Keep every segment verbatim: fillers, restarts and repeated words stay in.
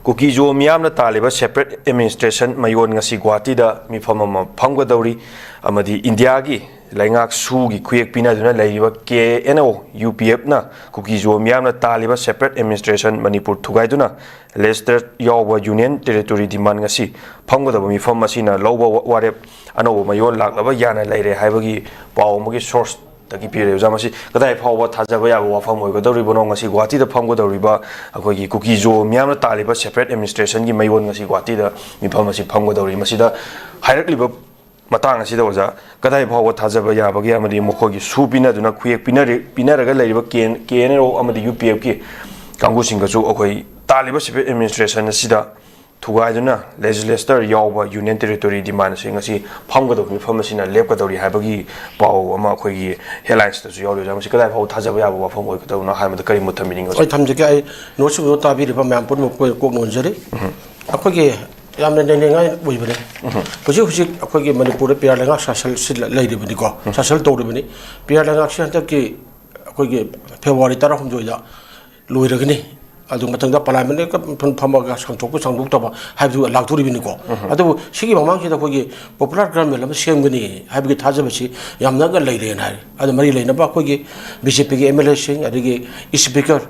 ꯀꯨꯀꯤ ꯖꯣ ꯃꯤꯌꯥꯝꯅ ꯇꯥꯜꯂꯤꯕ separate administration ꯃꯌꯣꯟ ꯉꯁꯤ ꯒꯨꯋꯥꯍꯥꯇꯤꯗ ꯃꯤꯐꯝ ꯑꯃ ꯐꯝꯒꯗꯧꯔꯤ ꯑꯃꯗꯤ ꯏꯟꯗꯤꯌꯥꯒꯤ ꯂꯩꯉꯥꯛ ꯁꯨꯒꯤ ꯈꯨꯌꯦꯛ ꯄꯤꯅꯗꯨꯅ ꯂꯩꯔꯤꯕ ꯀꯦ ꯑꯦꯟ ꯑꯣ ꯌꯨ ꯄꯤ ꯑꯦꯐꯅ ꯀꯨꯀꯤ ꯖꯣ ꯃꯤꯌꯥꯝꯅ ꯇꯥꯜꯂꯤꯕ separate administration ꯃꯅꯤꯄꯨꯔ ꯊꯨꯒꯥꯏꯗꯨꯅ ꯂꯦꯖꯤꯁꯂꯦꯆꯔ ꯌꯥꯎꯕ ꯌꯨꯅꯤꯌꯟ ꯇꯦꯔꯤꯇꯣꯔꯤ ꯗꯤꯃꯥꯟ ꯉꯁꯤ ꯐꯝꯒꯗꯕ ꯃꯤꯐꯝ ꯑꯁꯤꯅ ꯂꯧꯕ ꯋꯥꯔꯦꯞ ꯑꯅꯧꯕ ꯃꯌꯣꯟ ꯂꯥꯛꯅꯕ ꯌꯥꯅ ꯂꯩꯔꯦ ꯍꯥꯏꯕꯒꯤ ꯄꯥꯎ ꯑꯃꯒꯤ ꯁꯣꯔꯁ ꯗꯒꯤ ꯄꯤꯔꯦ ꯑꯣꯖꯥ꯫ ꯃꯁꯤ ꯀꯗꯥꯏ ꯐꯥꯎꯕ ꯊꯥꯖꯕ ꯌꯥꯕ ꯋꯥꯐꯝ ꯑꯣꯏꯒꯗꯧꯔꯤꯕꯅꯣ? ꯉꯁꯤ ꯒꯨꯋꯥꯍꯥꯇꯤꯗ ꯐꯝꯒꯗꯧꯔꯤꯕ ꯑꯩꯈꯣꯏꯒꯤ ꯀꯨꯀꯤ ꯖꯣ ꯃꯤꯌꯥꯝꯅ ꯇꯥꯜꯂꯤꯕ separate administration ꯒꯤ ꯃꯌꯣꯟ ꯉꯁꯤ ꯒꯨꯋꯥꯍꯥꯇꯤꯗ ꯃꯤꯐꯝ ꯑꯁꯤ ꯐꯝꯒꯗꯧꯔꯤ꯫ ꯃꯁꯤꯗ ꯍꯥꯏꯔꯛꯂꯤꯕ ꯃꯇꯥꯡ ꯑꯁꯤꯗ ꯑꯣꯖꯥ, ꯀꯗꯥꯏ ꯐꯥꯎꯕ ꯊꯥꯖꯕ ꯌꯥꯕꯒꯦ ꯑꯃꯗꯤ ꯃꯈꯣꯏꯒꯤ ꯁꯨ ꯄꯤꯅꯗꯨꯅ ꯈꯨꯌꯦꯛ ꯄꯤꯅꯔꯤ-, ꯄꯤꯅꯔꯒ ꯂꯩꯔꯤꯕ ꯀꯦ ꯑꯦꯟ ꯑꯣ ꯑꯃꯗꯤ ꯌꯨ ꯄꯤ ꯑꯦꯐꯀꯤ ꯀꯥꯡꯕꯨꯁꯤꯡꯒꯁꯨ ꯑꯩꯈꯣꯏ ꯇꯥꯜꯂꯤꯕ separate administration ꯑꯁꯤꯗ ꯊꯨꯒꯥꯏꯗꯨꯅ ꯂꯦꯖꯤꯁꯂꯦꯆꯔ ꯌꯥꯎꯕ ꯌꯨꯅꯤꯌꯟ ꯇꯦꯔꯤꯇꯣꯔꯤ ꯗꯤꯃꯥꯟ ꯑꯁꯤ ꯉꯁꯤ ꯐꯝꯒꯗꯧꯔꯤꯕ ꯃꯤꯐꯝ ꯑꯁꯤꯅ ꯂꯦꯞꯀꯗꯧꯔꯤ ꯍꯥꯏꯕꯒꯤ ꯄꯥꯎ ꯑꯃ ꯑꯩꯈꯣꯏꯒꯤ ꯍꯦꯗꯂꯥꯏꯟꯁꯇꯁꯨ ꯌꯥꯎꯔꯤ ꯑꯣꯖꯥ꯫ ꯃꯁꯤ ꯀꯗꯥꯏ ꯐꯥꯎꯕ ꯊꯥꯖꯕ ꯌꯥꯕ ꯋꯥꯐꯝ ꯑꯣꯏꯒꯗꯧꯕꯅꯣ ꯍꯥꯏꯕꯗ ꯀꯔꯤ ꯃꯣꯠ ꯊꯝꯕꯤꯅꯤꯡꯕ? ꯑꯩ ꯊꯝꯖꯒꯦ꯫ ꯑꯩ ꯅꯣꯔꯠ ꯏꯁ ꯇꯥꯕꯤꯔꯤꯕ ꯃꯌꯥꯝ ꯄꯨꯝꯅꯃꯛꯄꯨ ꯑꯩ ꯀꯣꯛ ꯅꯣꯟꯖꯔꯤ꯫ ꯑꯩꯈꯣꯏꯒꯤ ꯌꯥꯝꯅ ꯅꯩꯅꯤꯡꯉꯥꯏ ꯑꯣꯏꯕꯅꯤ꯫ ꯍꯧꯖꯤꯛ ꯍꯧꯖꯤꯛ ꯑꯩꯈꯣꯏꯒꯤ ꯃꯅꯤꯄꯨꯔꯗ ꯄꯤ ꯑꯥꯔ ꯂꯩꯉꯥꯛ ꯁꯥꯁꯟ ꯁꯤꯜꯂ-, ꯂꯩꯔꯤꯕꯅꯤꯀꯣ, ꯁꯥꯁꯟ ꯇꯧꯔꯤꯕꯅꯤ꯫ ꯄꯤ ꯑꯥꯔ ꯂꯩꯉꯥꯛꯁꯤ ꯍꯟꯗꯛꯀꯤ ꯑꯩꯈꯣꯏꯒꯤ ꯐꯦꯕ꯭ꯔꯨꯋꯥꯔꯤ ꯇꯔꯥꯍꯨꯝꯗꯣꯏꯗ ꯂꯣꯏꯔꯒꯅꯤ꯫ ꯑꯗꯨ ꯃꯊꯪꯗ ꯄꯥꯔꯂꯤꯌꯥꯃꯦꯟꯗ ꯐꯝꯃꯒ ꯁꯥꯡꯗꯣꯛꯄ ꯁꯥꯡꯗꯣꯛꯇꯕ ꯍꯥꯏꯕꯗꯨ ꯂꯥꯛꯇꯣꯔꯤꯕꯅꯤꯀꯣ꯫ ꯑꯗꯨꯕꯨ ꯁꯤꯒꯤ ꯃꯃꯥꯡꯁꯤꯗ ꯑꯩꯈꯣꯏꯒꯤ ꯄꯣꯄꯨꯂꯔ ꯒꯔꯃꯦꯟ ꯑꯃ ꯁꯦꯝꯒꯅꯤ ꯍꯥꯏꯕꯒꯤ ꯊꯥꯖꯕꯁꯤ ꯌꯥꯝ ꯅꯛꯅ ꯂꯩꯔꯦꯅ ꯍꯥꯏꯔꯤ꯫ ꯑꯗꯨ ꯃꯔꯤ ꯂꯩꯅꯕ ꯑꯩꯈꯣꯏꯒꯤ ꯕꯤ ꯖꯦ ꯄꯤꯒꯤ ꯑꯦꯝ ꯑꯦꯜ ꯑꯦꯁꯤꯡ, ꯑꯗꯒꯤ ꯁ꯭ꯄꯤꯀꯔ,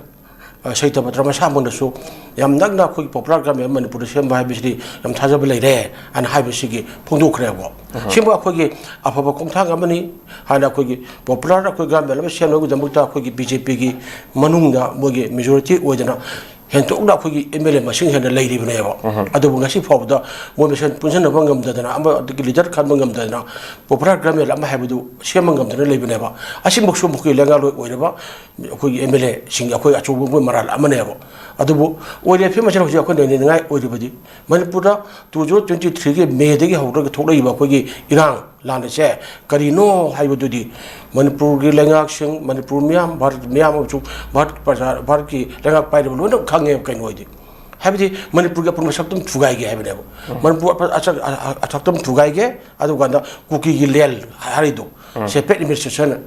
ꯑ, ꯁꯍꯤꯗ ꯄꯇ꯭ꯔ ꯃꯁꯥꯃꯛꯅꯁꯨ ꯌꯥꯝ ꯅꯛꯅ ꯑꯩꯈꯣꯏꯒꯤ ꯄꯣꯄꯨꯂꯔ ꯒꯔꯃꯦꯟ ꯑꯃ ꯃꯅꯤꯄꯨꯔꯗ ꯁꯦꯝꯕ ꯍꯥꯏꯕꯁꯤꯗꯤ ꯌꯥꯝ ꯊꯥꯖꯕ ꯂꯩꯔꯦ ꯍꯥꯏꯅ ꯍꯥꯏꯕꯁꯤꯒꯤ ꯐꯣꯡꯗꯣꯛꯈ꯭ꯔꯦꯕꯀꯣ꯫ ꯁꯤꯃ ꯑꯩꯈꯣꯏꯒꯤ ꯑꯐꯕ ꯈꯣꯡꯊꯥꯡ ꯑꯃꯅꯤ꯫ ꯍꯥꯟꯅ ꯑꯩꯈꯣꯏꯒꯤ ꯄꯣꯄꯨꯂꯔ ꯑꯩꯈꯣꯏ ꯒꯔꯃꯦꯟ ꯑꯃ ꯁꯦꯝꯅꯕꯒꯤꯗꯃꯛꯇ ꯑꯩꯈꯣꯏꯒꯤ ꯕꯤ ꯖꯦ ꯄꯤꯒꯤ ꯃꯅꯨꯡꯗ ꯃꯣꯏꯒꯤ ꯃꯦꯖꯣꯔꯤꯇꯤ ꯑꯣꯏꯗꯅ ꯍꯦꯟꯗꯣꯛꯅ ꯑꯩꯈꯣꯏꯒꯤ ꯑꯦꯝ ꯑꯦꯜ ꯑꯦ ꯃꯁꯤꯡ ꯍꯦꯟꯅ ꯂꯩꯔꯤꯕꯅꯦꯕ꯫ ꯑꯗꯨꯕꯨ ꯉꯁꯤ ꯐꯥꯎꯕꯗ ꯃꯣꯏ ꯃꯁꯦꯟ ꯄꯨꯟꯁꯤꯟꯅꯕ ꯉꯝꯗꯗꯅ, ꯑꯃ ꯑꯗꯒꯤ ꯂꯤꯗꯔ ꯈꯟꯕ ꯉꯝꯗꯗꯅ, ꯄꯣꯄꯨꯂꯔ ꯒꯔꯃꯦꯟ ꯑꯃ ꯍꯥꯏꯕꯗꯨ ꯁꯦꯝꯕ ꯉꯝꯗꯅ ꯂꯩꯕꯅꯦꯕ꯫ ꯑꯁꯤꯃꯛꯁꯨ ꯃꯈꯣꯏꯒꯤ ꯂꯩꯉꯥꯛꯂꯣꯏ ꯑꯣꯏꯔꯕ ꯑꯩꯈꯣꯏꯒꯤ ꯑꯦꯝ ꯑꯦꯜ ꯑꯦꯁꯤꯡꯒꯤ ꯑꯩꯈꯣꯏ ꯑꯆꯧꯕ ꯃꯣꯏ ꯃꯔꯥꯜ ꯑꯃꯅꯦꯕ꯫ ꯑꯗꯨꯕꯨ ꯑꯣꯏꯔꯤꯕ ꯐꯤꯕꯝ ꯑꯁꯤꯗ ꯍꯧꯖꯤꯛ ꯑꯩꯈꯣꯏ ꯅꯩꯅꯅꯤꯡꯉꯥꯏ ꯑꯣꯏꯔꯤꯕꯗꯤ ꯃꯅꯤꯄꯨꯔꯗ two zero twenty three ꯒꯤ ꯃꯦꯗꯒꯤ ꯍꯧꯔꯒ ꯊꯣꯛꯂꯛꯏꯕ ꯑꯩꯈꯣꯏꯒꯤ ꯏꯔꯥꯡ ꯂꯥꯟ ꯑꯁꯦ ꯀꯔꯤꯅꯣ ꯍꯥꯏꯕꯗꯨꯗꯤ ꯃꯅꯤꯄꯨꯔꯒꯤ ꯂꯩꯉꯥꯛꯁꯤꯡ, ꯃꯅꯤꯄꯨꯔ ꯃꯤꯌꯥꯝ, ꯚꯥꯔꯠ ꯃꯤꯌꯥꯝ ꯑꯃꯁꯨꯡ ꯚꯥꯔꯠ ꯄ꯭ꯔꯖꯥ, ꯚꯥꯔꯠꯀꯤ ꯂꯩꯉꯥꯛ ꯄꯥꯏꯔꯤꯕ ꯂꯣꯏꯅꯃꯛ ꯈꯪꯉꯦꯕ꯫ ꯀꯩꯅꯣ ꯍꯥꯏꯗꯤ, ꯍꯥꯏꯕꯗꯤ ꯃꯅꯤꯄꯨꯔꯒꯤ ꯑꯄꯨꯟꯕ ꯁꯛꯇꯝ ꯊꯨꯒꯥꯏꯒꯦ ꯍꯥꯏꯕꯅꯦꯕ꯫ ꯃꯅꯤꯄꯨꯔ ꯑꯄ-, ꯑꯆ-, ꯑ-, ꯑ-, ꯁꯛꯇꯝ ꯊꯨꯒꯥꯏꯒꯦ, ꯑꯗꯨꯀꯥꯟꯗ ꯀꯨꯀꯤꯒꯤ ꯂꯦꯟ ꯍꯥꯏꯔꯤꯗꯣ, separate administration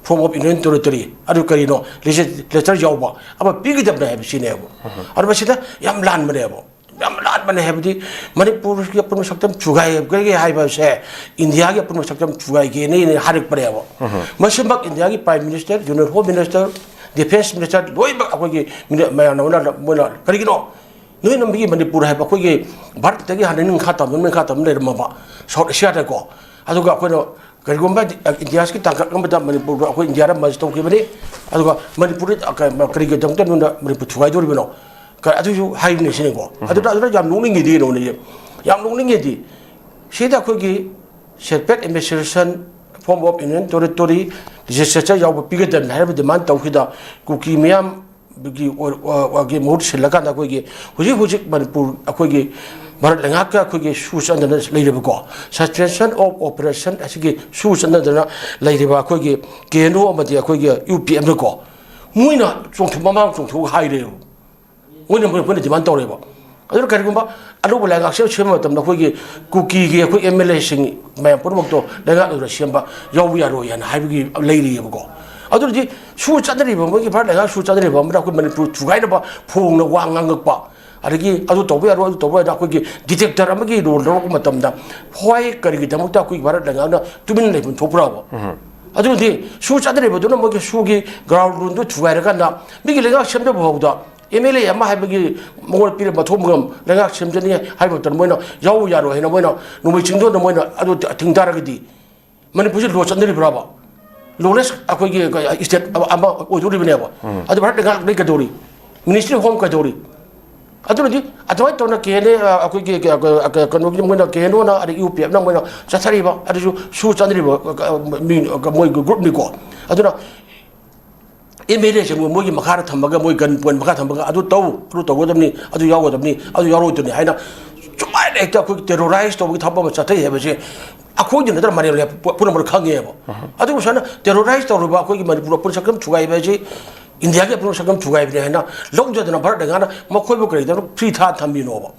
Form of Union Territory, ꯑꯗꯨ ꯀꯔꯤꯅꯣ, ꯂꯦꯖꯤꯁꯂꯦꯆꯔ ꯌꯥꯎꯕ ꯑꯃ ꯄꯤꯒꯗꯕꯅꯦ ꯍꯥꯏꯕꯁꯤꯅꯦꯕ꯫ ꯑꯗꯨ ꯃꯁꯤꯗ ꯌꯥꯝ ꯂꯥꯟꯕꯅꯦꯕ, ꯌꯥꯝ ꯂꯥꯟꯕꯅꯦ꯫ ꯍꯥꯏꯕꯗꯤ ꯃꯅꯤꯄꯨꯔꯒꯤ ꯑꯄꯨꯟꯕ ꯁꯛꯇꯝ ꯊꯨꯒꯥꯏꯒꯦ ꯍꯥꯏꯕꯁꯦ ꯏꯟꯗꯤꯌꯥꯒꯤ ꯑꯄꯨꯟꯕ ꯁꯛꯇꯝ ꯊꯨꯒꯥꯏꯒꯦꯅꯦꯅ ꯍꯥꯏꯔꯛꯄꯅꯦꯕ꯫ ꯃꯁꯤꯃꯛ ꯏꯟꯗꯤꯌꯥꯒꯤ Prime Minister, Union Home Minister, Defence Minister ꯂꯣꯏꯅꯃꯛ ꯑꯩꯈꯣꯏꯒꯤ ꯃꯤꯅ-, ꯃꯌꯥꯝꯅ ꯃꯣꯏꯅ, ꯃꯣꯏꯅ ꯀꯔꯤꯒꯤꯅꯣ ꯅꯣꯏꯅ ꯃꯤꯒꯤ ꯃꯅꯤꯄꯨꯔ ꯍꯥꯏꯕ ꯑꯩꯈꯣꯏꯒꯤ ꯚꯥꯔꯠꯇꯒꯤ ꯍꯥꯟꯅ ꯅꯤꯡꯈꯥ ꯇꯝꯗꯨꯅ, ꯅꯤꯡꯈꯥ ꯇꯝꯗꯨꯅ ꯂꯩꯔꯝꯃꯕ South Asia ꯗꯀꯣ, ꯑꯗꯨꯒ ꯑꯩꯈꯣꯏꯅ ꯀꯔꯤꯒꯨꯝꯕ ꯏꯇꯤꯍꯥꯁꯀꯤ ꯇꯥꯡꯀꯛ ꯑꯃꯗ ꯃꯅꯤꯄꯨꯔꯗ ꯑꯩꯈꯣꯏ ꯏꯟꯗꯤꯌꯥꯗ merge ꯇꯧꯈꯤꯕꯅꯤ, ꯑꯗꯨꯒ ꯃꯅꯤꯄꯨꯔꯗ ꯀ-, ꯀꯔꯤꯒꯤꯗꯃꯛꯇ ꯅꯣꯏꯅ ꯃꯅꯤꯄꯨꯔ ꯊꯨꯒꯥꯏꯗꯣꯔꯤꯕꯅꯣ? ꯀ-, ꯑꯗꯨꯁꯨ ꯍꯥꯏꯔꯤꯅꯦ ꯁꯤꯅꯤꯀꯣ꯫ ꯑꯗꯨꯗ, ꯑꯗꯨꯗ ꯌꯥꯝ ꯅꯣꯛꯅꯤꯡꯉꯤꯗꯤ ꯀꯩꯅꯣꯅꯦ, ꯌꯥꯝ ꯅꯣꯛꯅꯤꯡꯉꯤꯗꯤ ꯁꯤꯗ ꯑꯩꯈꯣꯏꯒꯤ separate administration, form of Union Territory, legislature ꯌꯥꯎꯕ ꯄꯤꯒꯗꯕꯅꯤ ꯍꯥꯏꯔꯤꯕ demand ꯇꯧꯈꯤꯗ ꯀꯨꯀꯤ ꯃꯤꯌꯥꯝ ꯒꯤ ꯑꯣꯏ-, ꯑ, ꯒꯤ ꯃꯍꯨꯠ ꯁꯤꯜꯂꯀꯥꯟꯗ ꯑꯩꯈꯣꯏꯒꯤ ꯍꯧꯖꯤꯛ ꯍꯧꯖꯤꯛ ꯃꯅꯤꯄꯨꯔ, ꯑꯩꯈꯣꯏꯒꯤ ꯚꯥꯔꯠ ꯂꯩꯉꯥꯛꯀ ꯑꯩꯈꯣꯏꯒꯤ ꯁꯨ ꯆꯠꯅꯗꯅ ꯂꯩꯔꯤꯕꯀꯣ, Suspension of Operation ꯑꯁꯤꯒꯤ ꯁꯨ ꯆꯠꯅꯗꯅ ꯂꯩꯔꯤꯕ ꯑꯩꯈꯣꯏꯒꯤ ꯀꯦ ꯑꯦꯟ ꯑꯣ ꯑꯃꯗꯤ ꯑꯩꯈꯣꯏꯒꯤ ꯌꯨ ꯄꯤ ꯑꯦꯐꯅꯀꯣ, ꯃꯣꯏꯅ ꯆꯣꯡꯊꯣꯛ-, ꯃꯃꯥꯡ ꯆꯣꯡꯊꯣꯛꯑꯒ ꯍꯥꯏꯔꯦꯕ꯫ ꯃꯣꯏꯅ, ꯃꯣꯏꯅ, ꯃꯣꯏꯅ demand ꯇꯧꯔꯦꯕ꯫ ꯑꯗꯨꯅ ꯀꯔꯤꯒꯨꯝꯕ ꯑꯅꯧꯕ ꯂꯩꯉꯥꯛꯁꯦ ꯁꯦꯝꯕ ꯃꯇꯝꯗ ꯑꯩꯈꯣꯏꯒꯤ ꯀꯨꯀꯤꯒꯤ ꯑꯩꯈꯣꯏ ꯑꯦꯝ ꯑꯦꯜ ꯑꯦꯁꯤꯡ ꯃꯌꯥꯝ ꯄꯨꯝꯅꯃꯛꯇꯣ ꯂꯩꯉꯥꯛ ꯑꯗꯨꯗ ꯁꯦꯝꯕ ꯌꯥꯎꯕ ꯌꯥꯔꯣꯏ ꯍꯥꯏꯅ ꯍꯥꯏꯕꯒꯤ ꯂꯩꯔꯤꯑꯕꯀꯣ꯫ ꯑꯗꯨꯗꯤ ꯁꯨ ꯆꯠꯅꯔꯤꯕ, ꯃꯣꯏꯒꯤ ꯚꯥꯔꯠ ꯂꯩꯉꯥꯛ ꯁꯨ ꯆꯠꯅꯔꯤꯕ ꯑꯃꯗ ꯑꯩꯈꯣꯏ ꯃꯅꯤꯄꯨꯔ ꯊꯨꯒꯥꯏꯅꯕ ꯐꯣꯡꯅ ꯋꯥ ꯉꯥꯡꯉꯛꯄ, ꯑꯗꯒꯤ ꯑꯗꯨ ꯇꯧꯕ ꯌꯥꯔꯣꯏ, ꯑꯗꯨ ꯇꯧꯕ ꯌꯥꯔꯣꯏ, ꯑꯩꯈꯣꯏꯒꯤ detector ꯑꯃꯒꯤ role ꯂꯧꯔꯛꯄ ꯃꯇꯝꯗ ꯍꯣꯏ ꯀꯔꯤꯒꯤꯗꯃꯛꯇ ꯑꯩꯈꯣꯏꯒꯤ ꯚꯥꯔꯠ ꯂꯩꯉꯥꯛꯅ ꯇꯨꯃꯤꯟꯅ ꯂꯩꯐꯝ ꯊꯣꯛꯄ꯭ꯔꯥꯕ? ꯑꯗꯨꯗꯤ ꯁꯨ ꯆꯠꯅꯔꯤꯕꯗꯨꯅ ꯃꯣꯏꯒꯤ ꯁꯨꯒꯤ ground ruleꯗꯨ ꯊꯨꯒꯥꯏꯔꯀꯥꯟꯗ ꯃꯤꯒꯤ ꯂꯩꯉꯥꯛ ꯁꯦꯝꯖꯕ ꯐꯥꯎꯗ ꯑꯦꯝ ꯑꯦꯜ ꯑꯦ ꯑꯃ ꯍꯥꯏꯕꯒꯤ ꯃꯉꯣꯟꯗ ꯄꯤꯔꯤꯕ ꯃꯊꯧ ꯃꯉꯝ, ꯂꯩꯉꯥꯛ ꯁꯦꯝꯖꯅꯤ ꯍꯥꯏꯕ ꯃꯇꯝꯗ ꯃꯣꯏꯅ ꯌꯥꯎꯕ ꯌꯥꯔꯣꯏ ꯍꯥꯏꯅ ꯃꯣꯏꯅ ꯅꯣꯡꯃꯩ ꯆꯤꯡꯗꯣꯟꯗ ꯃꯣꯏꯅ ꯑꯗꯨ ꯊꯤꯡ ꯇꯥꯔꯒꯗꯤ ꯃꯅꯤꯄꯨꯔꯁꯤ law ꯆꯠꯅꯔꯤꯕ꯭ꯔꯥꯕ? Lawless ꯑꯩꯈꯣꯏꯒꯤ state ꯑꯃ ꯑꯣꯏꯗꯣꯔꯤꯕꯅꯦꯕ꯫ ꯑꯗꯨ ꯚꯥꯔꯠ ꯂꯩꯉꯥꯛ ꯂꯩ ꯀꯩꯗꯧꯔꯤ? Ministry of Home ꯀꯩꯗꯧꯔꯤ? ꯑꯗꯨꯅꯗꯤ ꯑꯗꯨꯃꯥꯏꯅ ꯇꯧꯅ ꯀꯦ ꯑꯦꯟ ꯑꯦ, ꯑ, ꯑꯩꯈꯣꯏꯒꯤ ꯀ-, ꯀ-, ꯀ-, ꯀꯩꯅꯣꯒꯤ ꯃꯣꯏꯅ ꯀꯦ ꯑꯦꯟ ꯑꯣꯅ ꯑꯗꯩ ꯌꯨ ꯄꯤ ꯑꯦꯐꯅ ꯃꯣꯏꯅ ꯆꯠꯊꯔꯤꯕ ꯑꯗꯨꯁꯨ ꯁꯨ ꯆꯥꯟꯅꯔꯤꯕ, ꯑ, ꯃꯤ, ꯑ, ꯃꯣꯏꯒꯤ groupꯅꯤꯀꯣ꯫ ꯑꯗꯨꯅ ꯑꯦꯝ ꯑꯦꯜ ꯑꯦꯁꯤꯡꯕꯨ ꯃꯣꯏꯒꯤ ꯃꯈꯥꯗ ꯊꯝꯃꯒ, ꯃꯣꯏ gun point ꯃꯈꯥ ꯊꯝꯃꯒ ꯑꯗꯨ ꯇꯧ, ꯑꯗꯨ ꯇꯧꯒꯗꯕꯅꯤ, ꯑꯗꯨ ꯌꯥꯎꯒꯗꯕꯅꯤ, ꯑꯗꯨ ꯌꯥꯎꯔꯣꯏꯗꯕꯅꯤ ꯍꯥꯏꯅ ꯁꯨꯃꯥꯏꯅ ꯍꯦꯛꯇ ꯑꯩꯈꯣꯏꯒꯤ terrorize ꯇꯧꯕꯒꯤ ꯊꯕꯛ ꯑꯃ ꯆꯠꯊꯩ ꯍꯥꯏꯕꯁꯦ ꯑꯩꯈꯣꯏꯗ ꯅꯠꯇꯅ ꯃꯥꯂꯦꯝ ꯄꯨꯝꯅꯃꯛꯅ ꯈꯪꯉꯦꯕ꯫ ꯑꯗꯨꯕꯨ ꯁꯨꯃꯥꯏꯅ terrorize ꯇꯧꯔꯤꯕ ꯑꯩꯈꯣꯏꯒꯤ ꯃꯅꯤꯄꯨꯔ ꯑꯄꯨꯟ ꯁꯛꯇꯝ ꯊꯨꯒꯥꯏꯕ ꯍꯥꯏꯁꯤ ꯏꯟꯗꯤꯌꯥꯒꯤ ꯑꯄꯨꯟ ꯁꯛꯇꯝ ꯊꯨꯒꯥꯏꯕꯅꯤ ꯍꯥꯏꯅ ꯂꯧꯖꯗꯅ ꯚꯥꯔꯠ ꯂꯩꯉꯥꯛꯅ ꯃꯈꯣꯏꯕꯨ ꯀꯔꯤꯒꯤꯗꯃꯛ free ꯊꯥ ꯊꯝꯃꯤꯅꯣꯕ?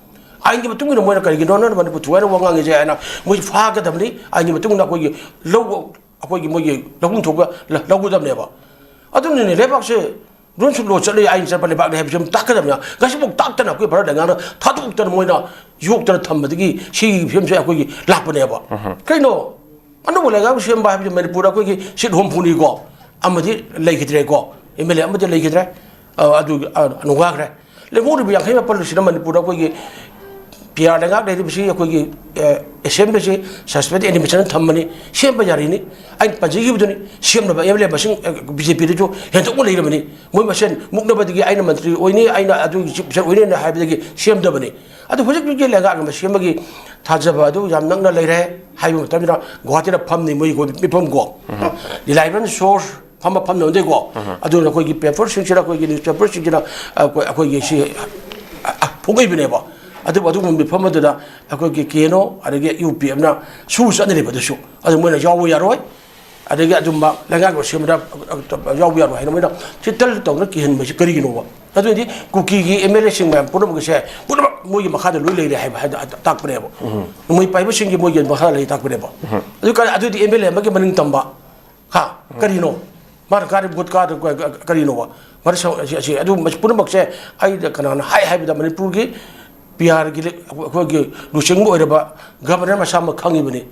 ꯑꯥꯏꯟꯒꯤ ꯃꯇꯨꯡ ꯏꯟꯅ ꯃꯣꯏꯅ ꯀꯔꯤꯒꯤꯅꯣ ꯅꯪꯅ ꯃꯅꯤꯄꯨꯔ ꯊꯨꯒꯥꯏꯅ ꯋꯥ ꯉꯥꯡꯉꯤꯁꯦ ꯍꯥꯏꯅ ꯃꯣꯏ ꯐꯥꯒꯗꯕꯅꯤ꯫ ꯑꯥꯏꯟꯒꯤ ꯃꯇꯨꯡ ꯏꯟꯅ ꯑꯩꯈꯣꯏꯒꯤ ꯂꯧꯕ ꯑꯩꯈꯣꯏꯒꯤ ꯃꯣꯏꯒꯤ ꯂꯧꯐꯝ ꯊꯣꯛꯄ ꯂ- ꯂꯧꯒꯗꯕꯅꯦꯕ꯫ ꯑꯗꯨꯅꯅꯦ ꯂꯩꯕꯥꯛꯁꯦ ꯔꯨꯜꯁ ꯂꯣ ꯆꯠꯂꯤ, ꯑꯥꯏꯟ ꯆꯠꯄ ꯂꯩꯕꯥꯛꯅꯤ ꯍꯥꯏꯕꯁꯤ ꯑꯃ ꯇꯥꯛꯀꯗꯕꯅꯤ꯫ ꯉꯁꯤꯐꯥꯎ ꯇꯥꯛꯇꯅ ꯑꯩꯈꯣꯏ ꯚꯥꯔꯠ ꯂꯩꯉꯥꯛꯅ ꯊꯥꯗꯣꯛꯇꯅ ꯃꯣꯏꯅ ꯌꯣꯛꯇꯅ ꯊꯝꯕꯗꯒꯤ ꯁꯤꯒꯤ ꯐꯤꯕꯝꯁꯦ ꯑꯩꯈꯣꯏꯒꯤ ꯂꯥꯛꯄꯅꯦꯕ꯫ ꯀꯩꯅꯣ? ꯑꯅꯧꯕ ꯂꯩꯉꯥꯛ ꯁꯦꯝꯕ ꯍꯥꯏꯕꯁꯤ ꯃꯅꯤꯄꯨꯔꯗ ꯑꯩꯈꯣꯏꯒꯤ ꯁꯤꯠ ꯍꯨꯝꯐꯨꯅꯤꯀꯣ, ꯑꯃꯗꯤ ꯂꯩꯈꯤꯗ꯭ꯔꯦꯀꯣ, ꯑꯦꯝ ꯑꯦꯜ ꯑꯦ ꯑꯃꯗꯤ ꯂꯩꯈꯤꯗ꯭ꯔꯦ꯫ ꯑ, ꯑꯗꯨ ꯑ, ꯑꯅꯧ ꯋꯥꯈ꯭ꯔꯦ꯫ ꯂꯦꯝꯍꯧꯔꯤꯕ ꯌꯥꯡꯈꯩ ꯃꯥꯄꯜꯁꯤꯅ ꯃꯅꯤꯄꯨꯔꯗ ꯑꯩꯈꯣꯏꯒꯤ ꯄꯤ ꯑꯥꯔ ꯂꯩꯉꯥꯛ ꯂꯩꯔꯤꯕꯁꯤ ꯑꯩꯈꯣꯏꯒꯤ, ꯑ, ꯑꯦꯁꯦꯝꯕ꯭ꯂꯤꯁꯤ ꯁꯁꯄꯦꯟ ꯑꯦꯅꯤꯃꯦꯁꯟ ꯊꯝꯕꯅꯤ, ꯁꯦꯝꯕ ꯌꯥꯔꯤꯅꯤ꯫ ꯑꯩꯅ ꯄꯟꯖꯈꯤꯕꯗꯨꯅꯤ, ꯁꯦꯝꯅꯕ ꯑꯦꯝ ꯑꯦꯜ ꯑꯦ ꯃꯁꯤꯡ, ꯑ, ꯕꯤ ꯖꯦ ꯄꯤꯗꯁꯨ ꯍꯦꯟꯗꯣꯛꯅ ꯂꯩꯔꯕꯅꯤ꯫ ꯃꯣꯏ ꯃꯁꯦꯟ ꯃꯨꯛꯅꯕꯗꯒꯤ ꯑꯩꯅ ꯃꯟꯇ꯭ꯔꯤ ꯑꯣꯏꯅꯤ, ꯑꯩꯅ ꯑꯗꯨꯒꯤ ꯆꯤꯐ ꯃꯤꯅꯤꯁꯇꯔ ꯑꯣꯏꯅꯤꯅ ꯍꯥꯏꯕꯗꯒꯤ ꯁꯦꯝꯗꯕꯅꯤ꯫ ꯑꯗꯨ ꯍꯧꯖꯤꯛ ꯍꯧꯖꯤꯛꯀꯤ ꯂꯩꯉꯥꯛ ꯑꯃ ꯁꯦꯝꯕꯒꯤ ꯊꯥꯖꯕ ꯑꯗꯨ ꯌꯥꯝ ꯅꯛꯅ ꯂꯩꯔꯦ꯫ ꯍꯥꯏꯕ ꯃꯇꯝꯗ ꯒꯨꯋꯥꯍꯥꯇꯤꯗ ꯐꯝꯅꯤ ꯃꯣꯏꯒꯤ ꯃꯤꯐꯝ ꯀꯣ, ꯔꯤꯂꯥꯏꯕꯜ ꯁꯣꯔꯁ ꯐꯝꯕ ꯐꯝꯅꯗꯦꯀꯣ꯫ ꯑꯗꯨꯅ ꯑꯩꯈꯣꯏꯒꯤ ꯄꯦꯄꯔꯁꯤꯡꯁꯤꯗ, ꯑꯩꯈꯣꯏꯒꯤ ꯅ꯭ꯌꯨꯁ ꯄꯦꯄꯔꯁꯤꯡꯁꯤꯅ ꯑꯩꯈꯣꯏ, ꯑꯩꯈꯣꯏꯒꯤ ꯁꯤ, ꯑ, ꯑ, ꯐꯣꯡꯉꯛꯏꯕꯅꯦꯕ꯫ ꯑꯗꯨꯕꯨ ꯑꯗꯨꯒꯨꯝꯕ ꯃꯤꯐꯝ ꯑꯗꯨꯗ ꯑꯩꯈꯣꯏꯒꯤ ꯀꯦ ꯑꯦꯟ ꯑꯣ ꯑꯗꯒꯤ ꯌꯨ ꯄꯤ ꯑꯦꯐꯅ ꯁꯨ ꯆꯠꯅꯔꯤꯕ ꯑꯗꯨꯁꯨ, ꯑꯗꯨ ꯃꯣꯏꯅ ꯌꯥꯎꯕ ꯌꯥꯔꯣꯏ꯫ ꯑꯗꯒꯤ ꯑꯗꯨꯝꯕ ꯂꯩꯉꯥꯛ ꯁꯦꯝꯕꯗ ꯌꯥꯎꯕ ꯌꯥꯔꯣꯏ ꯍꯥꯏꯅ ꯃꯣꯏꯅ ꯁꯤꯇꯜ ꯇꯧꯅ ꯀꯤꯍꯟꯕꯁꯤ ꯀꯔꯤꯒꯤꯅꯣꯕ? ꯑꯗꯨꯗꯤ ꯀꯨꯀꯤꯒꯤ ꯑꯦꯝ ꯑꯦꯜ ꯑꯦꯁꯤꯡ ꯃꯌꯥꯝ ꯄꯨꯝꯅꯃꯛꯁꯦ ꯄꯨꯝꯅꯃꯛ ꯃꯣꯏꯒꯤ ꯃꯈꯥꯗ ꯂꯣꯏ ꯂꯩꯔꯦ ꯍꯥꯏꯕ ꯍꯥꯏꯗ ꯇꯥꯛꯄꯅꯦꯕ꯫ ꯃꯣꯏ ꯄꯥꯏꯕꯁꯤꯡꯒꯤ ꯃꯣꯏꯒꯤ ꯃꯈꯥꯗ ꯂꯩ ꯇꯥꯛꯄꯅꯦꯕ꯫ ꯑꯗꯨ ꯀ-, ꯑꯗꯨꯗꯤ ꯑꯦꯝ ꯑꯦꯜ ꯑꯦ ꯑꯃꯒꯤ ꯃꯅꯤꯡ ꯇꯝꯕ, ꯍꯥ? ꯀꯔꯤꯅꯣ? ꯃꯥꯅ ꯀꯥꯔꯤ ꯚꯣꯠ ꯀꯥꯗ ꯀ-, ꯀ-, ꯀꯔꯤꯅꯣꯕ? ꯃꯔ ꯁ-, ꯑꯁꯤ, ꯑꯁꯤ, ꯑꯗꯨ ꯃꯁꯤ ꯄꯨꯝꯅꯃꯛꯁꯦ ꯑꯩꯅ ꯀꯅꯥꯅ ꯍꯥꯏ ꯍꯥꯏꯕꯗ ꯃꯅꯤꯄꯨꯔꯒꯤ ꯄꯤ ꯑꯥꯔꯒꯤ ꯂꯤ-, ꯑꯩꯈꯣꯏꯒꯤ ꯂꯨꯆꯤꯡꯕ ꯑꯣꯏꯔꯕ ꯒꯕꯔꯅꯔ ꯃꯁꯥꯃꯛ ꯈꯪꯉꯤꯕꯅꯤ꯫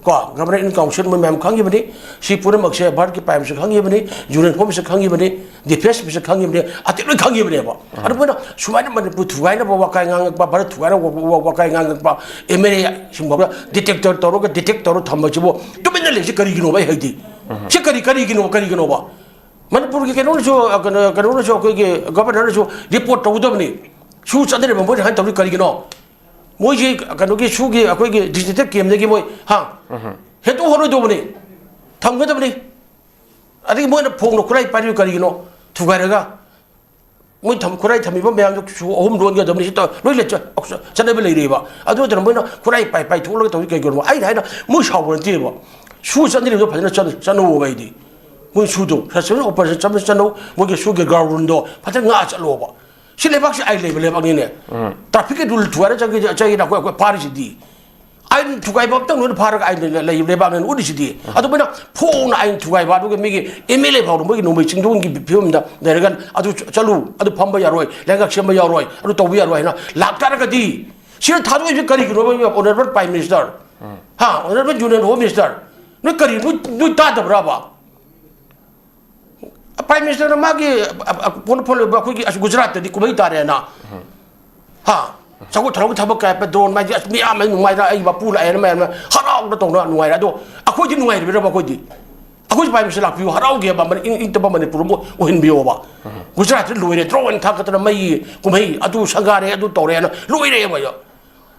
ꯀꯣ, ꯒꯕꯔꯅꯔ ꯏꯟ ꯀꯥꯎꯟꯁꯤꯜ ꯃꯣꯏ ꯃꯌꯥꯝ ꯈꯪꯉꯤꯕꯅꯤ꯫ ꯁꯤ ꯄꯨꯝꯅꯃꯛꯁꯦ ꯚꯥꯔꯠꯀꯤ ꯄ꯭ꯔꯥꯏꯝ ꯃꯤꯅꯤꯁꯇꯔ ꯈꯪꯉꯤꯕꯅꯤ, ꯌꯨꯅꯤꯌꯟ ꯍꯣꯝ ꯃꯤꯅꯤꯁꯇꯔ ꯈꯪꯉꯤꯕꯅꯤ, ꯗꯤꯐꯦꯟꯁ ꯃꯤꯅꯤꯁꯇꯔ ꯈꯪꯉꯤꯕꯅꯤ, ꯑꯇꯩ ꯂꯣꯏ ꯈꯪꯉꯤꯕꯅꯦꯕ꯫ ꯑꯗꯨ ꯃꯣꯏꯅ ꯁꯨꯃꯥꯏꯅ ꯃꯅꯤꯄꯨꯔ ꯊꯨꯒꯥꯏꯅꯕ ꯋꯥꯀꯥꯏ ꯉꯥꯡꯉꯛꯄ, ꯚꯥꯔꯠ ꯊꯨꯒꯥꯏꯅꯕ ꯋꯥ-, ꯋꯥ-, ꯋꯥꯀꯥꯏ ꯉꯥꯡꯉꯛꯄ ꯑꯦꯝ ꯑꯦꯜ ꯑꯦꯁꯤꯡ ꯐꯥꯎꯕ ꯗꯤꯇꯦꯛꯇꯔ ꯇꯧꯔꯒ ꯗꯤꯇꯦꯛ ꯇꯧꯔꯒ ꯊꯝꯕꯁꯤꯕꯨ ꯇꯨꯃꯤꯟꯅ ꯂꯩꯔꯤꯁꯤ ꯀꯔꯤꯒꯤꯅꯣꯕ? ꯑꯩ ꯍꯥꯏꯗꯤ ꯁꯤ ꯀꯔꯤ, ꯀꯔꯤꯒꯤꯅꯣ, ꯀꯔꯤꯒꯤꯅꯣꯕ? ꯃꯅꯤꯄꯨꯔꯒꯤ ꯀꯩꯅꯣꯅꯁꯨ, ꯑ, ꯀꯩꯅꯣ, ꯀꯩꯅꯣꯅꯁꯨ, ꯑꯩꯈꯣꯏꯒꯤ ꯒꯕꯔꯅꯔꯅꯁꯨ ꯔꯤꯄꯣꯔꯠ ꯇꯧꯒꯗꯕꯅꯤ꯫ ꯁꯨ ꯆꯠꯅꯔꯤꯕ ꯃꯣꯏꯅ ꯍꯥꯏꯅ ꯇꯧꯔꯤ ꯀꯔꯤꯒꯤꯅꯣ? ꯃꯣꯏꯁꯤ ꯀꯩꯅꯣꯒꯤ ꯁꯨꯒꯤ ꯑꯩꯈꯣꯏꯒꯤ ꯗꯤꯖꯤꯇꯦꯜ ꯀꯦꯝꯗꯒꯤ ꯃꯣꯏ, ꯍꯥ? ꯍꯦꯟꯗꯣꯛꯍꯜꯂꯣꯏꯗꯧꯕꯅꯤ꯫ ꯊꯝꯒꯗꯕꯅꯤ꯫ ꯑꯗꯒꯤ ꯃꯣꯏꯅ ꯐꯣꯡꯅ ꯈꯨꯠꯂꯥꯏ ꯄꯥꯏꯔꯤꯕ ꯀꯔꯤꯒꯤꯅꯣ? ꯊꯨꯒꯥꯏꯔꯒ ꯃꯣꯏ ꯊꯝ-, ꯈꯨꯠꯂꯥꯏ ꯊꯝꯃꯤꯕ ꯃꯌꯥꯝꯗꯣ ꯁꯨ ꯑꯍꯨꯝ ꯂꯣꯟꯒꯗꯕꯅꯤ꯫ ꯁꯤ ꯇꯧ-, ꯂꯣꯏ ꯂꯩ-, ꯆ-, ꯆꯠꯅꯕ ꯂꯩꯔꯦꯕ꯫ ꯑꯗꯨ ꯅꯠꯇꯅ ꯃꯣꯏꯅ ꯈꯨꯠꯂꯥꯏ ꯄꯥꯏ-, ꯄꯥꯏꯊꯣꯛꯂꯒ ꯇꯧꯔꯤ ꯀꯩꯒꯤꯅꯣ? ꯑꯩꯅ ꯍꯥꯏꯅ ꯃꯣꯏ ꯁꯥꯎꯕ ꯅꯠꯇꯦꯕ꯫ ꯁꯨ ꯆꯠꯅꯔꯤꯕꯗꯣ ꯐꯖꯅ ꯆꯠ-, ꯆꯠꯅꯧꯕ ꯑꯩꯗꯤ꯫ ꯃꯣꯏ ꯁꯨꯗꯣ ꯁꯁꯄꯦꯟ ꯑꯣꯄꯔꯦꯁꯟ ꯆꯠꯅ ꯆꯠꯅꯧ, ꯃꯣꯏꯒꯤ ꯁꯨꯒꯤ ꯒ꯭ꯔꯥꯎꯟꯗꯣ ꯐꯖꯅ ꯉꯥꯛꯑ ꯆꯠꯂꯣꯕ꯫ ꯁꯤ ꯂꯩꯕꯥꯛꯁꯤ ꯑꯥꯏꯟ ꯂꯩꯕ ꯂꯩꯕꯥꯛꯅꯤꯅꯦ꯫ ꯇ꯭ꯔꯥꯐꯤꯛꯀꯤ ꯔꯨꯜ ꯊꯨꯒꯥꯏꯔ ꯆꯠꯈꯤ-, ꯆꯠꯈꯤꯅ ꯑꯩꯈꯣꯏ, ꯑꯩꯈꯣꯏ ꯐꯥꯔꯤꯁꯤꯗꯤ꯫ ꯑꯥꯏꯟ ꯊꯨꯒꯥꯏꯕ ꯑꯝꯇꯪ ꯂꯣꯏꯅ ꯐꯥꯔꯒ ꯑꯥꯏꯟ ꯂꯩ- ꯂꯩ- ꯂꯩꯕꯥꯛꯅ ꯎꯠꯂꯤꯁꯤꯗꯤ꯫ ꯑꯗꯨꯃꯥꯏꯅ ꯐꯣꯡꯅ ꯑꯥꯏꯟ ꯊꯨꯒꯥꯏꯕ, ꯑꯗꯨꯒ ꯃꯤꯒꯤ ꯑꯦꯝ ꯑꯦꯜ ꯑꯦ ꯐꯥꯎꯗ ꯃꯣꯏꯒꯤ ꯅꯣꯡꯃꯩ ꯆꯤꯡꯗꯣꯟꯒꯤ ꯐꯤꯕꯝꯗ ꯂꯩꯔꯒ ꯑꯗꯨ ꯆ- ꯆꯠꯂꯨ, ꯑꯗꯨ ꯐꯝꯕ ꯌꯥꯔꯣꯏ, ꯂꯩꯉꯥꯛ ꯁꯦꯝꯕ ꯌꯥꯔꯣꯏ, ꯑꯗꯨ ꯇꯧꯕ ꯌꯥꯔꯣꯏ ꯍꯥꯏꯅ ꯂꯥꯛꯇꯥꯔꯒꯗꯤ, ꯁꯤꯗ ꯊꯥꯗꯣꯛꯏꯁꯦ ꯀꯔꯤꯒꯤꯅꯣꯕ, ꯑꯣꯅꯔꯦꯕꯜ ꯄ꯭ꯔꯥꯏꯝ ꯃꯤꯅꯤꯁꯇꯔ? ꯍꯥ, ꯑꯣꯅꯔꯦꯕꯜ ꯌꯨꯅꯤꯌꯟ ꯍꯣꯝ ꯃꯤꯅꯤꯁꯇꯔ, ꯅꯣꯏ ꯀꯔꯤ, ꯅꯣꯏ, ꯅꯣꯏ ꯇꯥꯗꯕ꯭ꯔꯕ? ꯄ꯭ꯔꯥꯏꯝ ꯃꯤꯅꯤꯁꯇꯔꯅ ꯃꯥꯒꯤ, ꯑ, ꯑ, ꯄꯣꯟ ꯐꯣꯟ ꯂꯩꯕ ꯑꯩꯈꯣꯏꯒꯤ, ꯑꯁ, ꯒꯨꯖꯔꯥꯠꯇꯗꯤ ꯀꯨꯝꯍꯩ ꯇꯥꯔꯦꯅ꯫ ꯍꯥ? ꯆꯥꯎꯈꯠ ꯊꯧꯔꯥꯡꯒꯤ ꯊꯕꯛ ꯀꯥꯏꯄ ꯗ꯭ꯔꯣꯟ ꯃꯥꯏꯗꯤ, ꯑꯁ, ꯃꯤꯌꯥꯝ ꯑꯃ ꯅꯨꯡꯉꯥꯏꯅ, ꯑꯩ ꯃꯄꯨ ꯂꯥꯛꯑꯦꯅ ꯃꯌꯥꯝꯅ ꯍꯔꯥꯎꯅ ꯇꯧꯅ ꯅꯨꯡꯉꯥꯏꯔꯦ꯫ ꯑꯗꯣ ꯑꯩꯈꯣꯏꯗꯤ ꯅꯨꯡꯉꯥꯏꯔꯤꯕ꯭ꯔꯕ? ꯑꯩꯈꯣꯏꯗꯤ, ꯑꯩꯈꯣꯏꯁꯨ ꯄ꯭ꯔꯥꯏꯝ ꯃꯤꯅꯤꯁꯇꯔ ꯂꯥꯛꯄꯤꯌꯨ, ꯍꯔꯥꯎꯒꯦꯕ, ꯃꯅꯤ-, ꯏꯪ, ꯏꯪ ꯇꯞꯄ ꯃꯅꯤꯄꯨꯔ ꯑꯃ ꯑꯣꯏꯍꯟꯕꯤꯌꯣꯕ꯫ ꯒꯨꯖꯔꯥꯠꯇ ꯂꯣꯏꯔꯦ, ꯗ꯭ꯔꯣꯟ ꯊꯥꯒꯠꯇꯅ ꯃꯩ ꯀꯨꯝꯍꯩ, ꯑꯗꯨ ꯁꯪꯒꯥꯔꯦ, ꯑꯗꯨ ꯇꯧꯔꯦꯅ ꯂꯣꯏꯔꯦꯕ꯫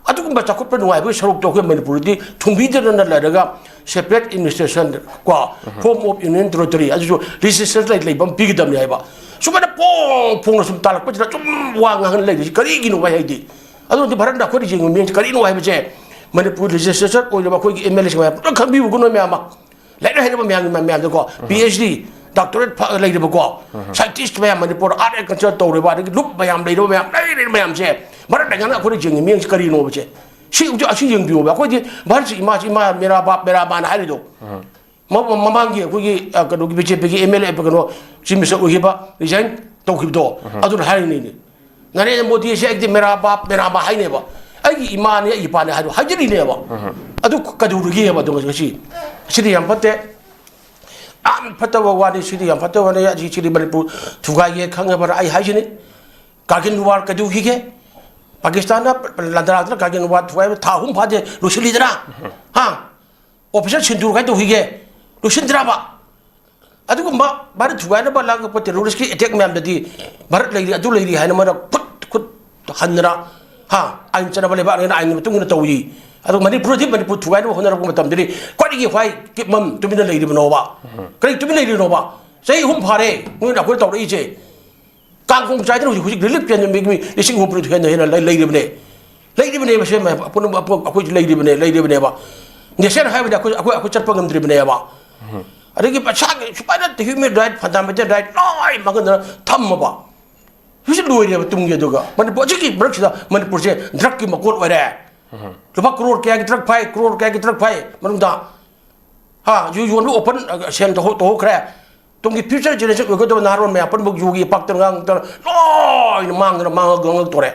ꯑꯗꯨꯒꯨꯝꯕ ꯆꯥꯎꯈꯠꯄ ꯅꯨꯡꯉꯥꯏꯕꯒꯤ ꯁꯔꯨꯛꯇꯣ ꯑꯩꯈꯣꯏ ꯃꯅꯤꯄꯨꯔꯗꯤ ꯊꯨꯡꯕꯤꯗꯅ ꯂꯩꯔꯒ, separate administration ꯀꯣ, form of union territory, ꯑꯗꯨꯁꯨ legislature ꯂꯩ-, ꯂꯩꯕ ꯑꯃ ꯄꯤꯒꯗꯕꯅꯤ ꯍꯥꯏꯕ꯫ ꯁꯨꯃꯥꯏꯅ ꯄꯣꯡ ꯐꯣꯡꯅ ꯁꯨꯝ ꯇꯥꯜꯂꯛꯄꯁꯤꯗ ꯁꯨꯝ ꯋꯥ ꯉꯥꯡꯍꯟ ꯂꯩꯔꯤꯁꯤ ꯀꯔꯤꯒꯤꯅꯣ ꯍꯥꯏ ꯍꯥꯏꯗꯤ? ꯑꯗꯨꯗꯤ ꯚꯥꯔꯠꯅ ꯑꯩꯈꯣꯏꯅ ꯌꯦꯡꯕ ꯃꯤꯠꯌꯦꯡꯁꯦ ꯀꯔꯤꯅꯣ ꯍꯥꯏꯕꯁꯦ, ꯃꯅꯤꯄꯨꯔ legislature ꯑꯣꯏꯔꯤꯕ ꯑꯩꯈꯣꯏꯒꯤ ꯑꯦꯝ ꯑꯦꯜ ꯑꯦꯁꯤꯡ ꯃꯌꯥꯝ ꯄꯨꯂꯞ ꯈꯪꯕꯤꯌꯨꯀꯣ, ꯅꯣꯏ ꯃꯌꯥꯝ ꯑꯃ꯫ ꯂꯥꯏꯔꯤꯛ ꯍꯩꯔꯕ ꯃꯌꯥꯝꯒꯤ ꯃꯌꯥꯝꯗꯀꯣ, ꯄꯤ ꯑꯩꯆ ꯗꯤ, doctorate ꯐ-, ꯂꯩꯔꯕꯀꯣ, scientist ꯃꯌꯥꯝ, ꯃꯅꯤꯄꯨꯔ art and culture ꯇꯧꯔꯤꯕ, ꯑꯗꯒꯤ ꯂꯨꯞ ꯃꯌꯥꯝ ꯂꯩꯔꯕ ꯃꯌꯥꯝ, ꯂꯩꯔꯤꯕ ꯃꯌꯥꯝꯁꯦ, ꯃꯔꯛ ꯂꯩꯉꯥꯛꯅ ꯑꯩꯈꯣꯏꯅ ꯌꯦꯡꯉꯤ ꯃꯤꯠꯌꯦꯡꯁꯦ ꯀꯔꯤꯅꯣꯕꯁꯦ? ꯁꯤ, ꯑꯁꯤ ꯌꯦꯡꯕꯤꯌꯣꯕ꯫ ꯑꯩꯈꯣꯏꯗꯤ ꯚꯥꯔꯠꯁꯤ ꯏꯃꯥꯁꯤ ꯏꯃꯥ, ꯃꯦꯔꯥ ꯕꯥꯞ, ꯃꯦꯔꯥ ꯃꯥꯅ ꯍꯥꯏꯔꯤꯗꯣ꯫ ꯃ-, ꯃ-, ꯃꯃꯥꯡꯒꯤ ꯑꯩꯈꯣꯏꯒꯤ, ꯑ, ꯀꯩꯅꯣꯒꯤ ꯕꯤ ꯖꯦ ꯄꯤꯒꯤ ꯑꯦꯝ ꯑꯦꯜ ꯑꯦ ꯀꯩꯅꯣ, ꯆꯤꯐ ꯃꯤꯅꯤꯁꯇꯔ ꯑꯣꯏꯈꯤꯕ, ꯔꯤꯖꯥꯏꯟ ꯇꯧꯈꯤꯕꯗꯣ, ꯑꯗꯨꯅ ꯍꯥꯏꯔꯤꯅꯤꯅꯦ꯫ ꯅꯔꯦꯟꯗ꯭ꯔ ꯃꯣꯗꯤ ꯑꯁꯤ ꯑꯩꯗꯤ ꯃꯦꯔꯥ ꯕꯥꯞ, ꯃꯦꯔꯥ ꯃꯥ ꯍꯥꯏꯅꯦꯕ꯫ ꯑꯩꯒꯤ ꯏꯃꯥꯅꯦ, ꯑꯩꯒꯤ ꯏꯄꯥꯅꯦ ꯍꯥꯏꯗꯣ ꯍꯥꯏꯖꯔꯤꯅꯦꯕ꯫ ꯑꯗꯨ ꯀꯩꯗꯧꯔꯒꯦꯕ ꯑꯗꯣ ꯉꯁꯤ? ꯁꯤꯗꯤ ꯌꯥꯝ ꯐꯠꯇꯦ꯫ ꯌꯥꯝ ꯐꯠꯇꯕ ꯋꯥꯅꯤ, ꯁꯤꯗꯤ ꯌꯥꯝ ꯐꯠꯇꯕ ꯋꯥꯅꯤ꯫ ꯑꯁꯤ, ꯁꯤꯗꯤ ꯃꯅꯤꯄꯨꯔ ꯊꯨꯒꯥꯏꯒꯦ ꯈꯪꯉꯕꯅ ꯑꯩ ꯍꯥꯏꯁꯤꯅꯤ꯫ ꯀꯥꯔꯒꯤꯜ ꯋꯥꯔ ꯀꯩꯗꯧꯈꯤꯒꯦ? ꯄꯥꯀꯤꯁꯇꯥꯟꯅ ꯂꯥꯟꯗꯥꯔꯛꯇꯅ ꯀꯥꯔꯒꯤꯜ ꯋꯥꯔ ꯊꯨꯒꯥꯏꯕ ꯊꯥ ꯑꯍꯨꯝ ꯐꯥꯗꯦ, ꯂꯣꯏꯁꯤꯜꯂꯤꯗꯅ? ꯍꯥ? ꯑꯣꯄꯔꯦꯁꯟ ꯁꯤꯟꯗꯨꯔ ꯀꯥꯏ ꯇꯧꯈꯤꯒꯦ? ꯂꯣꯏꯁꯤꯟꯗ꯭ꯔꯕ? ꯑꯗꯨꯒꯨꯝꯕ ꯚꯥꯔꯠ ꯊꯨꯒꯥꯏꯅꯕ ꯂꯥꯡꯉꯛꯄ terrorist ꯀꯤ attack ꯃꯌꯥꯝꯗꯗꯤ ꯚꯥꯔꯠ ꯂꯩꯔꯤ, ꯑꯗꯨ ꯂꯩꯔꯤ ꯍꯥꯏꯅ ꯃꯣꯏꯅ ꯈꯨꯠ, ꯈꯨꯠ ꯍꯟꯗꯅ, ꯍꯥ, ꯑꯥꯏꯟ ꯆꯠꯅꯕ ꯂꯩꯕꯥꯛꯅꯦꯅ ꯑꯥꯏꯟꯒꯤ ꯃꯇꯨꯡ ꯏꯟꯅ ꯇꯧꯏ꯫ ꯑꯗꯣ ꯃꯅꯤꯄꯨꯔꯗꯤ, ꯃꯅꯤꯄꯨꯔ ꯊꯨꯒꯥꯏꯅꯕ ꯍꯣꯠꯅꯔꯛꯄ ꯃꯇꯝꯗꯗꯤ ꯈ꯭ꯋꯥꯏꯗꯒꯤ ꯈ꯭ꯋꯥꯏ ꯀꯤꯞꯃꯝ ꯇꯨꯃꯤꯟꯅ ꯂꯩꯔꯤꯕꯅꯣꯕ? ꯀꯔꯤ ꯇꯨꯃꯤꯟ ꯂꯩꯔꯤꯅꯣꯕ? ꯆꯍꯤ ꯑꯍꯨꯝ ꯐꯥꯔꯦ ꯅꯣꯏꯅ ꯑꯩꯈꯣꯏ ꯇꯧꯔꯛꯏꯁꯦ꯫ ꯀꯥꯡꯈꯣꯡ ꯆꯥꯏꯗꯅ ꯍꯧꯖꯤꯛ, ꯍꯧꯖꯤꯛ relief camp ꯃꯤ, ꯃꯤ ꯂꯤꯁꯤꯡ ꯍꯨꯝꯐꯨ ꯍꯦꯟꯅ, ꯍꯦꯟꯅ ꯂꯩ-, ꯂꯩꯔꯤꯕꯅꯦ꯫ ꯂꯩꯔꯤꯕꯅꯦꯕ ꯁꯦ, ꯃꯌꯥꯝ ꯑꯄꯨꯟꯕ ꯑꯩꯈꯣꯏꯁꯨ ꯂꯩꯔꯤꯕꯅꯦ, ꯂꯩꯔꯤꯕꯅꯦꯕ꯫ National highway ꯗ ꯑꯩꯈꯣꯏ, ꯑꯩꯈꯣꯏ, ꯑꯩꯈꯣꯏ ꯆꯠꯄ ꯉꯝꯗ꯭ꯔꯤꯕꯅꯦꯕ꯫ ꯑꯗꯒꯤ ꯃꯁꯥꯒꯤ ꯁꯨꯃꯥꯏꯅ human right, fundamental right ꯂꯣꯏ ꯃꯥꯡꯍꯟꯗꯅ ꯊꯝꯃꯕ꯫ ꯍꯧꯖꯤꯛ ꯂꯣꯏꯔꯦꯕ ꯇꯨꯡꯒꯤ꯫ ꯑꯗꯨꯒ ꯃꯅꯤꯄꯨꯔ ꯑꯁꯤꯒꯤ ꯃꯔꯛꯁꯤꯗ ꯃꯅꯤꯄꯨꯔꯁꯦ drug ꯀꯤ ꯃꯀꯣꯟ ꯑꯣꯏꯔꯦ꯫ ꯂꯨꯄꯥ ꯀ꯭ꯔꯣꯔ ꯀꯌꯥꯒꯤ ꯇ꯭ꯔꯛ ꯐꯥꯏ, ꯀ꯭ꯔꯣꯔ ꯀꯌꯥꯒꯤ ꯇ꯭ꯔꯛ ꯐꯥꯏ ꯃꯅꯨꯡꯗ꯫ ꯍꯥ, ꯌꯨ ꯌꯣꯟꯕ ꯑꯣꯄꯟ, ꯑ, ꯁꯦꯟ ꯇꯧꯍꯧ-, ꯇꯧꯍꯧꯈ꯭ꯔꯦ꯫ ꯇꯨꯡꯒꯤ ꯐ꯭ꯌꯨꯆꯔ ꯖꯦꯅꯦꯔꯦꯁꯟ ꯑꯣꯏꯒꯗꯕ ꯅꯍꯥꯔꯣꯟ ꯃꯌꯥꯝ ꯄꯨꯝꯅꯃꯛ ꯌꯨꯒꯤ ꯏꯄꯥꯛꯇ ꯉꯥꯡꯗꯅ ꯂꯣꯏꯅ ꯃꯥꯡꯗꯅ ꯃꯥꯡꯉ-, ꯉꯥꯡꯉꯛꯇꯣꯔꯦ꯫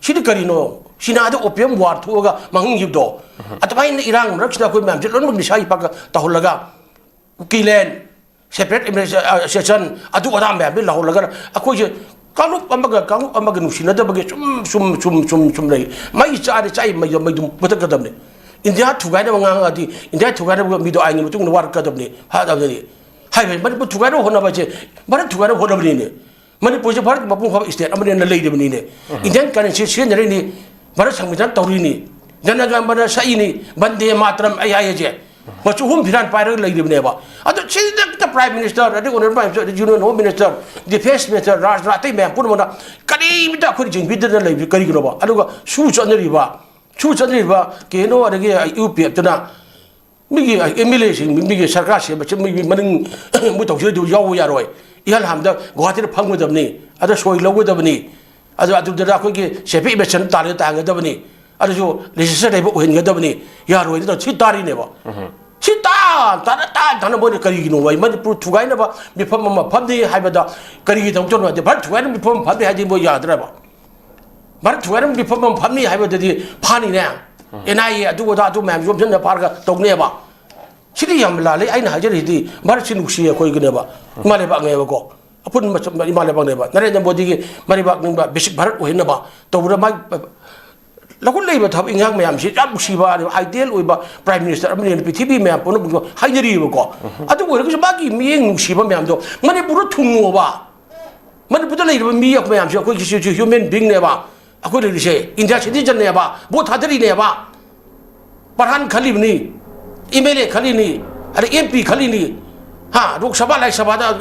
ꯁꯤꯗꯤ ꯀꯔꯤꯅꯣ? ꯆꯤꯅꯥꯗ opium war ꯊꯣꯛꯑꯒ ꯃꯥꯡꯍꯟꯈꯤꯕꯗꯣ꯫ ꯑꯗꯨꯃꯥꯏꯅ ꯏꯔꯥꯡ ꯃꯔꯛꯁꯤꯗ ꯑꯩꯈꯣꯏ ꯃꯌꯥꯝꯁꯦ ꯂꯣꯏꯅꯃꯛ ꯅꯤꯁꯥꯒꯤ ꯏꯄꯥꯛꯇ ꯇꯧꯍꯜꯂꯒ, ꯀꯨꯀꯤꯂꯦꯟ, separate administration, ꯑꯗꯨ ꯑꯗꯥ ꯃꯌꯥꯝꯗꯤ ꯂꯥꯎꯍꯜꯂꯒ ꯑꯩꯈꯣꯏꯁꯦ ꯀꯥꯡꯂꯨꯞ ꯑꯃꯒ ꯀꯥꯡꯂꯨꯞ ꯑꯃꯒ ꯅꯨꯡꯁꯤꯅꯗꯕꯒꯤ ꯁꯨꯝ, ꯁꯨꯝ, ꯁꯨꯝ, ꯁꯨꯝ, ꯁꯨꯝ ꯂꯩ꯫ ꯃꯩ ꯆꯥꯔꯦ, ꯆꯥꯛꯏ ꯃꯩꯗꯣ, ꯃꯩꯗꯨ ꯃꯨꯊꯠꯀꯗꯕꯅꯤ꯫ ꯏꯟꯗꯤꯌꯥ ꯊꯨꯒꯥꯏꯅꯕ ꯉꯥꯡꯉꯛꯑꯗꯤ ꯏꯟꯗꯤꯌꯥ ꯊꯨꯒꯥꯏꯅꯕ ꯃꯤꯗꯣ ꯑꯥꯏꯟꯒꯤ ꯃꯇꯨꯡ ꯏꯟꯅ ꯋꯥꯔꯛꯀꯗꯕꯅꯤ, ꯐꯥꯗꯕꯅꯤ꯫ ꯍꯥꯏꯕ ꯃꯅꯤꯄꯨꯔ ꯊꯨꯒꯥꯏꯅꯕ ꯍꯣꯠꯅꯕ ꯍꯥꯏꯁꯦ ꯚꯥꯔꯠ ꯊꯨꯒꯥꯏꯅꯕ ꯍꯣꯠꯅꯕꯅꯤꯅꯦ꯫ ꯃꯅꯤꯄꯨꯔꯁꯦ ꯚꯥꯔꯠꯀꯤ ꯃꯄꯨꯡ ꯐꯥꯕ state ꯑꯃꯅꯦꯅ ꯂꯩꯔꯤꯕꯅꯤꯅꯦ꯫ ꯏꯟꯗꯤꯌꯥꯟ currency ꯁꯤꯖꯤꯟꯅꯔꯤꯅꯤ, ꯚꯥꯔꯠ ꯁꯪꯕꯤꯙꯥꯟ ꯇꯧꯔꯤꯅꯤ, ꯖꯅꯒꯅ ꯃꯅ ꯁꯛꯏꯅꯤ, ꯕꯟꯗꯦ ꯃꯥꯇꯔꯝ ꯑꯩ ꯍꯥꯏ ꯍꯥꯏꯁꯦ꯫ ꯃꯆꯨ ꯑꯍꯨꯝ ꯐꯤꯔꯥꯟ ꯄꯥꯏꯔꯒ ꯂꯩꯔꯤꯕꯅꯦꯕ꯫ ꯑꯗꯣ ꯁꯤꯗ ꯈꯛꯇ Prime Minister, ꯑꯗꯩ Honorable Prime Minister, ꯑꯗꯩ Union Home Minister, Defence Minister, ꯔꯥꯖꯅꯥ ꯑꯇꯩ ꯃꯌꯥꯝ ꯄꯨꯝꯅꯃꯛꯅ ꯀꯔꯤꯝꯇ ꯑꯩꯈꯣꯏꯅ ꯌꯦꯡꯕꯤꯗꯅ ꯂꯩꯕꯁꯤ ꯀꯔꯤꯒꯤꯅꯣꯕ? ꯑꯗꯨꯒ ꯁꯨ ꯆꯠꯅꯔꯤꯕ, ꯁꯨ ꯆꯠꯅꯔꯤꯕ ꯀꯩꯅꯣ, ꯑꯗꯒꯤ ꯌꯨ ꯄꯤ ꯑꯦꯐꯇꯨꯅ ꯃꯤꯒꯤ ꯑꯦꯝ ꯑꯦꯜ ꯑꯦꯁꯤꯡ, ꯃꯤꯒꯤ ꯁꯔꯀꯥꯔ ꯁꯦꯝꯕꯁꯤ ꯃꯤꯒꯤ ꯃꯅꯤꯡ ꯃꯣꯏ ꯇꯧꯖꯔꯤꯗꯨ ꯌꯥꯎꯕ ꯌꯥꯔꯣꯏ꯫ ꯏꯍꯥꯟ ꯍꯥꯟꯕꯗ ꯒꯨꯋꯥꯍꯥꯇꯤꯗ ꯐꯝꯒꯗꯕꯅꯤ, ꯑꯗ ꯁꯣꯏ ꯂꯧꯒꯗꯕꯅꯤ, ꯑꯗꯨ ꯑꯗꯨꯗ ꯑꯩꯈꯣꯏꯒꯤ separate administration ꯇꯥꯔꯒ ꯇꯥꯍꯟꯒꯗꯕꯅꯤ, ꯑꯗꯨꯁꯨ legislature ꯂꯩꯕ ꯑꯣꯏꯍꯟꯒꯗꯕꯅꯤ, ꯌꯥꯔꯣꯏꯅ ꯇꯧ-, ꯁꯤ ꯇꯥꯔꯤꯅꯦꯕ꯫ ꯁꯤ ꯇꯥ ꯇꯥꯅ ꯇꯥ ꯇꯥꯅ ꯃꯣꯏꯅ ꯀꯔꯤꯒꯤꯅꯣ ꯃꯣꯏ ꯃꯅꯤꯄꯨꯔ ꯊꯨꯒꯥꯏꯅꯕ ꯃꯤꯐꯝ ꯑꯃ ꯐꯝꯅꯤ ꯍꯥꯏꯕꯗ ꯀꯔꯤꯒꯤꯗꯃꯛꯇꯅꯣ ꯍꯥꯏꯗꯤ ꯚꯥꯔꯠ ꯊꯨꯒꯥꯏꯅꯕ ꯃꯤꯐꯝ ꯑꯃ ꯐꯝꯅꯤ ꯍꯥꯏꯗꯤ ꯃꯣꯏ ꯌꯥꯗ꯭ꯔꯕ? ꯚꯥꯔꯠ ꯊꯨꯒꯥꯏꯅꯕ ꯃꯤꯐꯝ ꯑꯃ ꯐꯝꯅꯤ ꯍꯥꯏꯕꯗꯗꯤ ꯐꯥꯅꯤꯅꯦ꯫ ꯑꯦꯟ ꯑꯥꯏ ꯑꯦ ꯑꯗꯨ ꯑꯗꯥ ꯑꯗꯨ ꯃꯌꯥꯝ ꯌꯣꯝꯁꯤꯟꯅ ꯐꯥꯔꯒ ꯇꯧꯅꯦꯕ꯫ ꯁꯤꯗꯤ ꯌꯥꯝ ꯂꯥꯜꯂꯤ꯫ ꯑꯩꯅ ꯍꯥꯏꯖꯔꯤꯁꯤꯗꯤ ꯚꯥꯔꯠꯁꯤ ꯅꯨꯡꯁꯤ ꯑꯩꯈꯣꯏꯒꯤꯅꯦꯕ, ꯏꯃꯥ ꯂꯩꯕꯥꯛꯅꯦꯕꯀꯣ, ꯑꯄꯨꯟꯕ ꯏꯃꯥ ꯂꯩꯕꯥꯛꯅꯦꯕ꯫ ꯅꯔꯦꯟꯗ꯭ꯔ ꯃꯣꯗꯤꯒꯤ ꯃꯔꯩꯕꯥꯛ ꯅꯤꯡꯕ ꯕꯤꯁꯤꯛ ꯚꯥꯔꯠ ꯑꯣꯏꯍꯟꯅꯕ ꯇꯧꯕꯗ ꯃꯥꯒꯤ ꯂꯧꯈꯠꯂꯛꯏꯕ ꯊꯕꯛ ꯏꯟꯈꯥꯡ ꯃꯌꯥꯝꯁꯤ ꯌꯥꯝ ꯅꯨꯡꯁꯤꯕ, ꯑꯗꯨꯒ ideal ꯑꯣꯏꯕ Prime Minister ꯑꯃꯅꯦꯅ ꯄ꯭ꯔꯤꯊꯤꯕꯤ ꯃꯌꯥꯝ ꯄꯨꯝꯅꯃꯛꯅ ꯍꯥꯏꯅꯔꯤꯕꯀꯣ꯫ ꯑꯗꯨ ꯑꯣꯏꯔꯒꯁꯨ ꯃꯥꯒꯤ ꯃꯤꯠꯌꯦꯡ ꯅꯨꯡꯁꯤꯕ ꯃꯌꯥꯝꯗꯣ ꯃꯅꯤꯄꯨꯔꯗ ꯊꯨꯡꯉꯣꯕ꯫ ꯃꯅꯤꯄꯨꯔꯗ ꯂꯩꯔꯤꯕ ꯃꯤ ꯃꯌꯥꯝꯁꯦ ꯑꯩꯈꯣꯏꯒꯤꯁꯨ human beingꯅꯦꯕ, ꯑꯩꯈꯣꯏ ꯂꯩꯔꯤꯁꯦ India citizenꯅꯦꯕ, vote ꯊꯥꯗꯔꯤꯅꯦꯕ, ꯄ꯭ꯔꯙꯥꯟ ꯈꯜꯂꯤꯕꯅꯤ, ꯑꯦꯝ ꯑꯦꯜ ꯑꯦ ꯈꯜꯂꯤꯅꯤ, ꯑꯗꯩ ꯑꯦꯝ ꯄꯤ ꯈꯜꯂꯤꯅꯤ, ꯍꯥ, ꯂꯣꯛ ꯁꯚꯥ, ꯂꯥꯏ ꯁꯚꯥꯗ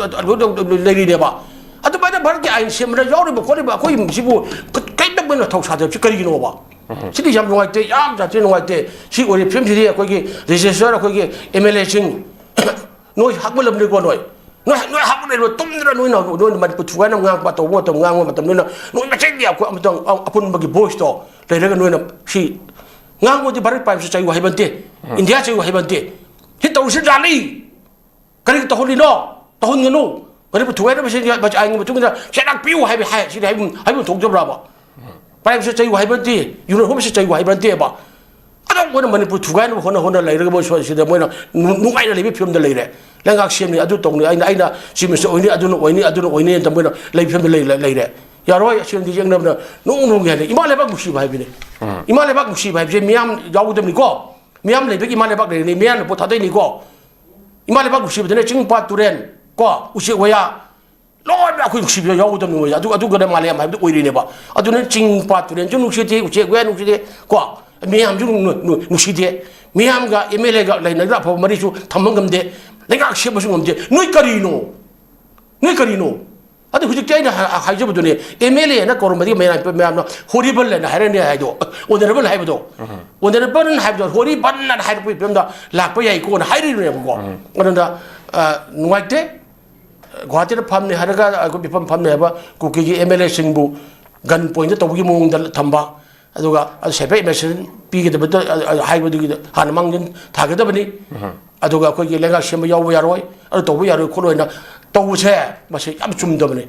ꯂꯩꯔꯤꯅꯦꯕ꯫ ꯑꯗꯨꯃꯥꯏꯅ ꯚꯥꯔꯠꯀꯤ ꯑꯥꯏꯟ ꯁꯦꯝꯕꯗ ꯌꯥꯎꯔꯤꯕ ꯈꯣꯠꯂꯤꯕ ꯑꯩꯈꯣꯏ ꯁꯤꯕꯨ ꯀ-, ꯀꯔꯤꯝꯇ ꯃꯣꯏꯅ ꯊꯧ ꯁꯥꯗꯕꯁꯤ ꯀꯔꯤꯒꯤꯅꯣꯕ? ꯁꯤꯗꯤ ꯌꯥꯝ ꯅꯨꯡꯉꯥꯏꯇꯦ, ꯌꯥꯝ ꯖꯥꯇꯤ ꯅꯨꯡꯉꯥꯏꯇꯦ꯫ ꯁꯤ ꯑꯣꯏꯔꯤꯕ ꯐꯤꯕꯝꯁꯤꯗꯤ ꯑꯩꯈꯣꯏꯒꯤ legislature, ꯑꯩꯈꯣꯏꯒꯤ ꯑꯦꯝ ꯑꯦꯜ ꯑꯦꯁꯤꯡ, ꯅꯣꯏ ꯍꯥꯞꯃꯜꯂꯝꯅꯤꯀꯣ ꯅꯣꯏ꯫ ꯅꯣꯏ, ꯅꯣꯏ ꯍꯥꯞꯃꯜꯂꯦꯕ, ꯇꯨꯝꯗꯅ ꯅꯣꯏꯅ, ꯅꯣꯏꯅ ꯃꯅꯤꯄꯨꯔ ꯊꯨꯒꯥꯏꯅꯕ ꯉꯥꯡꯕ, ꯇꯧꯕ ꯃꯇꯝ, ꯉꯥꯡꯕ ꯃꯇꯝ ꯅꯣꯏꯅ, ꯅꯣꯏ ꯃꯁꯦꯟꯒꯤ ꯑꯩꯈꯣꯏ ꯑꯃꯇꯪ ꯑ-, ꯑꯄꯨꯟꯕꯒꯤ voiceꯇꯣ ꯂꯩꯔꯒ ꯅꯣꯏꯅ ꯁꯤ ꯉꯥꯡꯕꯗꯤ ꯚꯥꯔꯠ ꯄ꯭ꯔꯥꯏꯝꯁꯨ ꯆꯩꯌꯨ ꯍꯥꯏꯕ ꯅꯠꯇꯦ, ꯏꯟꯗꯤꯌꯥ ꯆꯩꯌꯨ ꯍꯥꯏꯕ ꯅꯠꯇꯦ꯫ ꯁꯤ ꯇꯧꯔꯤꯁꯤ ꯂꯥꯜꯂꯤ꯫ ꯀꯔꯤꯒꯤ ꯇꯧꯍꯜꯂꯤꯅꯣ? ꯇꯧꯍꯟꯒꯅꯨ꯫ ꯃꯅꯤꯄꯨꯔ ꯊꯨꯒꯥꯏꯅꯕꯁꯤ ꯑꯥꯏꯟꯒꯤ ꯃꯇꯨꯡ ꯏꯟꯅ ꯆꯩꯔꯥꯛ ꯄꯤꯌꯨ ꯍꯥꯏꯕ ꯍꯥꯏ, ꯁꯤꯗꯤ ꯍꯥꯏꯐꯝ, ꯍꯥꯏꯐꯝ ꯊꯣꯛꯇꯕ꯭ꯔꯕ? ꯄ꯭ꯔꯥꯏꯝꯁꯨ ꯆꯩꯌꯨ ꯍꯥꯏꯕ ꯅꯠꯇꯦ, ꯌꯨꯅꯤꯌꯟ ꯍꯣꯝꯁꯨ ꯆꯩꯌꯨ ꯍꯥꯏꯕ ꯅꯠꯇꯦꯕ꯫ ꯑꯗꯨꯝ ꯃꯣꯏꯅ ꯃꯅꯤꯄꯨꯔ ꯊꯨꯒꯥꯏꯅꯕ ꯍꯣꯠꯅ, ꯍꯣꯠꯅ ꯂꯩꯔꯒ ꯃꯣꯏ ꯁꯣ-, ꯁꯤꯗ ꯃꯣꯏꯅ ꯅꯨ-, ꯅꯨꯡꯉꯥꯏꯅ ꯂꯩꯕꯒꯤ ꯐꯤꯕꯝꯗ ꯂꯩꯔꯦ꯫ ꯂꯩꯉꯥꯛ ꯁꯦꯝꯅꯤ, ꯑꯗꯨ ꯇꯧꯅꯤ, ꯑꯩꯅ, ꯑꯩꯅ ꯆꯤꯐ ꯃꯤꯅꯤꯁꯇꯔ ꯑꯣꯏꯅꯤ, ꯑꯗꯨꯅ ꯑꯣꯏꯅꯤ, ꯑꯗꯨꯅ ꯑꯣꯏꯅꯤ ꯍꯥꯏꯅ ꯃꯣꯏꯅ ꯂꯩꯕ ꯐꯤꯕꯝꯗ ꯂꯩ-, ꯂꯩꯔꯦ꯫ ꯌꯥꯔꯣꯏ, ꯑꯁꯤꯔꯣꯝꯗ ꯌꯦꯛꯅꯕꯅ ꯅꯣꯡ ꯅꯣꯡꯒꯤ ꯍꯥꯏꯅ ꯏꯃꯥ ꯂꯩꯕꯥꯛ ꯅꯨꯡꯁꯤꯕ ꯍꯥꯏꯕꯅꯤ꯫ ꯏꯃꯥ ꯂꯩꯕꯥꯛ ꯅꯨꯡꯁꯤꯕ ꯍꯥꯏꯕꯁꯦ ꯃꯤꯌꯥꯝ ꯌꯥꯎꯒꯗꯕꯅꯤꯀꯣ꯫ ꯃꯤꯌꯥꯝ ꯂꯩꯕꯒꯤ ꯏꯃꯥ ꯂꯩꯕꯥꯛ ꯂꯩꯔꯤꯅꯤ, ꯃꯤꯌꯥꯝꯅ ꯚꯣꯠ ꯊꯥꯗꯩꯅꯤꯀꯣ꯫ ꯏꯃꯥ ꯂꯩꯕꯥꯛ ꯅꯨꯡꯁꯤꯕꯗꯅ ꯆꯤꯡ ꯄꯥꯠ ꯇꯨꯔꯦꯟ ꯀꯣ, ꯎꯆꯦꯛ ꯋꯥꯌꯥ ꯂꯣꯏꯅ ꯑꯩꯈꯣꯏ ꯅꯨꯡꯁꯤꯕꯗ ꯌꯥꯎꯒꯗꯕꯅꯤ ꯃꯣꯏꯁꯦ꯫ ꯑꯗꯨ, ꯑꯗꯨꯒꯅ ꯃꯥꯂꯦꯝ ꯍꯥꯏꯕꯗꯨ ꯑꯣꯏꯔꯤꯅꯦꯕ꯫ ꯑꯗꯨꯅ ꯆꯤꯡ ꯄꯥꯠ ꯇꯨꯔꯦꯟꯁꯨ ꯅꯨꯡꯁꯤꯗꯦ, ꯎꯆꯦꯛ ꯋꯥꯌꯥ ꯅꯨꯡꯁꯤꯗꯦ ꯀꯣ, ꯃꯤꯌꯥꯝꯁꯨ ꯅꯨ-, ꯅꯨ-, ꯅꯨꯡꯁꯤꯗꯦ꯫ ꯃꯤꯌꯥꯝꯒ ꯑꯦꯝ ꯑꯦꯜ ꯑꯦꯒ ꯂꯩꯅꯔꯤꯕ ꯑꯐꯕ ꯃꯔꯤꯁꯨ ꯊꯝꯕ ꯉꯝꯗꯦ꯫ ꯂꯩꯉꯥꯛ ꯁꯦꯝꯕꯁꯨ ꯉꯝꯗꯦ꯫ ꯅꯣꯏ ꯀꯔꯤꯅꯣ? ꯅꯣꯏ ꯀꯔꯤꯅꯣ? ꯑꯗꯨ ꯍꯧꯖꯤꯛꯇꯤ ꯑꯩꯅ ꯍꯥ-, ꯍꯥꯏꯖꯕꯗꯨꯅꯦ, ꯑꯦꯝ ꯑꯦꯜ ꯑꯦꯅ ꯀꯧꯔꯝꯕꯗꯤ ꯃꯌꯥꯝ, ꯃꯌꯥꯝꯅ ꯍꯣꯔꯤꯕꯜ ꯍꯥꯏꯅ ꯍꯥꯏꯔꯅꯤ ꯍꯥꯏꯗꯣ, ꯑꯣꯅꯔꯦꯕꯜ ꯍꯥꯏꯕꯗꯣ, ꯑꯣꯅꯔꯦꯕꯜ ꯍꯥꯏꯕꯗꯣ ꯍꯣꯔꯤꯕꯜ ꯍꯥꯏꯅ ꯍꯥꯏꯔꯛꯄꯒꯤ ꯐꯤꯕꯝꯗ ꯂꯥꯛꯄ ꯌꯥꯏꯀꯣꯅ ꯍꯥꯏꯔꯤꯕꯅꯦꯕꯀꯣ꯫ ꯑꯗꯨꯅ, ꯑ, ꯅꯨꯡꯉꯥꯏꯇꯦ꯫ ꯒꯨꯍꯥꯇꯤꯗ ꯐꯝꯅꯤ ꯍꯥꯏꯔꯒ ꯑꯩꯈꯣꯏ ꯃꯤꯐꯝ ꯐꯝꯅꯤ ꯍꯥꯏꯕ ꯀꯨꯀꯤꯒꯤ ꯑꯦꯝ ꯑꯦꯜ ꯑꯦꯁꯤꯡꯕꯨ ꯒꯟ ꯄꯣꯏꯟꯗ ꯇꯧꯕꯒꯤ ꯃꯑꯣꯡꯗ ꯊꯝꯕ, ꯑꯗꯨꯒ ꯑꯗꯨ separate message ꯄꯤꯒꯗꯕꯗ, ꯑ, ꯑ, ꯍꯥꯏꯕꯗꯨꯒꯤꯗ ꯍꯥꯟꯅ ꯃꯥꯡꯖꯤꯟ ꯊꯥꯒꯗꯕꯅꯤ꯫ ꯑꯗꯨꯒ ꯑꯩꯈꯣꯏꯒꯤ ꯂꯩꯉꯥꯛ ꯁꯦꯝꯕ ꯌꯥꯎꯕ ꯌꯥꯔꯣꯏ, ꯑꯗꯨ ꯇꯧꯕ ꯌꯥꯔꯣꯏ ꯈꯣꯠꯂꯣꯏꯅ ꯇꯧꯕꯁꯦ, ꯃꯁꯤ ꯌꯥꯝ ꯆꯨꯝꯗꯕꯅꯤ꯫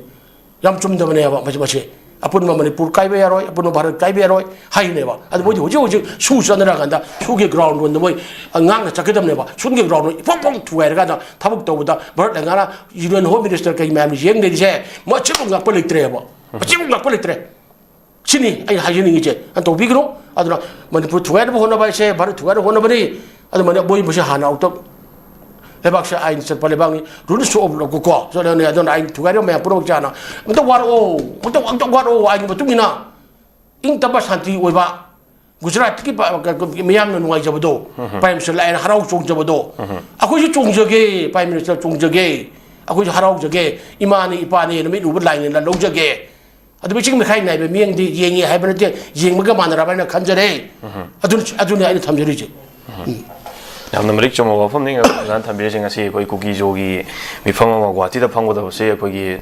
ꯌꯥꯝ ꯆꯨꯝꯗꯕꯅꯦꯕ ꯃꯁꯤ, ꯃꯁꯤ꯫ ꯑꯄꯨꯟꯕ ꯃꯅꯤꯄꯨꯔ ꯀꯥꯏꯕ ꯌꯥꯔꯣꯏ, ꯑꯄꯨꯟꯕ ꯚꯥꯔꯠ ꯀꯥꯏꯕ ꯌꯥꯔꯣꯏ ꯍꯥꯏꯅꯦꯕ꯫ ꯑꯗꯨ ꯃꯣꯏꯗꯤ ꯍꯧꯖꯤꯛ ꯍꯧꯖꯤꯛ ꯁꯨ ꯆꯠꯅꯔꯀꯥꯟꯗ ꯁꯨꯒꯤ ground ꯗ ꯃꯣꯏ ꯉꯥꯡꯅ ꯆꯠꯀꯗꯕꯅꯦꯕ꯫ ꯁꯨꯒꯤ ground ꯏꯐꯣꯡ ꯐꯣꯡ ꯊꯨꯒꯥꯏꯔꯀꯥꯟꯗ ꯊꯕꯛ ꯇꯧꯕꯗ ꯚꯥꯔꯠ ꯂꯩꯉꯥꯛꯅ ꯌꯨꯅꯤꯌꯟ ꯍꯣꯝ ꯃꯤꯅꯤꯁꯇꯔ ꯀꯩ ꯃꯌꯥꯝꯅ ꯌꯦꯡ ꯂꯩꯔꯤꯁꯦ, ꯃꯁꯤꯕꯨ ꯉꯥꯛꯄ ꯂꯩꯇ꯭ꯔꯦꯕ꯫ ꯃꯁꯤꯕꯨ ꯉꯥꯛꯄ ꯂꯩꯇ꯭ꯔꯦ꯫ ꯁꯤꯅꯤ ꯑꯩꯅ ꯍꯥꯏꯖꯅꯤꯡꯉꯤꯁꯦ꯫ ꯑꯗꯨ ꯇꯧꯕꯤꯒꯅꯨ꯫ ꯑꯗꯨꯅ ꯃꯅꯤꯄꯨꯔ ꯊꯨꯒꯥꯏꯅꯕ ꯍꯣꯠꯅꯕ ꯍꯥꯏꯁꯦ ꯚꯥꯔꯠ ꯊꯨꯒꯥꯏꯅꯕ ꯍꯣꯠꯅꯕꯅꯤ꯫ ꯑꯗꯨꯃꯥꯏꯅ ꯃꯣꯏ ꯃꯁꯤ ꯍꯥꯟꯅ ꯑꯃꯨꯛꯇ ꯂꯩꯕꯥꯛꯁꯦ ꯑꯥꯏꯟ ꯆꯠꯄ ꯂꯩꯕꯥꯛꯅꯤ, rules of law ꯀꯣ, ꯆꯠꯂꯅꯤ꯫ ꯑꯗꯨꯅ ꯑꯥꯏꯟ ꯊꯨꯒꯥꯏꯔꯤꯕ ꯃꯌꯥꯝ ꯄꯨꯝꯅꯃꯛꯁꯦ ꯍꯥꯟꯅ ꯑꯝꯇ ꯋꯥꯔꯛꯑꯣ, ꯑꯝꯇ, ꯑꯝꯇ ꯋꯥꯔꯛꯑꯣ꯫ ꯑꯥꯏꯟꯒꯤ ꯃꯇꯨꯡ ꯏꯟꯅ ꯏꯪ ꯇꯞꯄ ꯁꯥꯟꯇꯤ ꯑꯣꯏꯕ ꯒꯨꯖꯔꯥꯠꯀꯤ ꯄ-, ꯀ-, ꯀ-, ꯃꯤꯌꯥꯝꯅ ꯅꯨꯡꯉꯥꯏꯖꯕꯗꯣ, ꯄ꯭ꯔꯥꯏꯝ ꯃꯤꯅꯤꯁꯇꯔ ꯂꯥꯛꯑꯦꯅ ꯍꯔꯥꯎ ꯆꯣꯡꯖꯕꯗꯣ, ꯑꯩꯈꯣꯏꯁꯨ ꯆꯣꯡꯖꯒꯦ, ꯄ꯭ꯔꯥꯏꯝ ꯃꯤꯅꯤꯁꯇꯔ ꯆꯣꯡꯖꯒꯦ, ꯑꯩꯈꯣꯏꯁꯨ ꯍꯔꯥꯎꯖꯒꯦ, ꯏꯃꯥꯅꯤ ꯏꯄꯥꯅꯦꯅ ꯃꯤꯠ ꯎꯕ ꯂꯥꯏꯅꯦꯅ ꯂꯧꯖꯒꯦ꯫ ꯑꯗꯨꯕꯨ ꯆꯤꯡ ꯃꯈꯥꯏ ꯅꯥꯏꯕ ꯃꯤꯠꯌꯦꯡꯗꯤ ꯌꯦꯡꯉꯤ ꯍꯥꯏꯕ ꯅꯠꯇꯦ, ꯌꯦꯡꯕꯒ ꯃꯥꯟꯅꯔꯕ ꯍꯥꯏꯅ ꯈꯟꯖꯔꯦ꯫ ꯑꯗꯨꯅ, ꯑꯗꯨꯅꯤ ꯑꯩꯅ ꯊꯝꯖꯔꯤꯁꯦ꯫ ꯎꯝ꯫ ꯌꯥꯝꯅ ꯃꯔꯤꯛ ꯆꯨꯝꯕ ꯋꯥꯐꯝꯅꯤ ꯑꯣꯖꯥꯅ ꯊꯝꯕꯤꯔꯤꯁꯦ꯫ ꯉꯁꯤ ꯑꯩꯈꯣꯏ ꯀꯨꯀꯤ ꯖꯣꯒꯤ ꯃꯤꯐꯝ ꯑꯃ ꯒꯨꯍꯥꯇꯤꯗ ꯐꯝꯒꯗꯕꯁꯦ ꯑꯩꯈꯣꯏꯒꯤ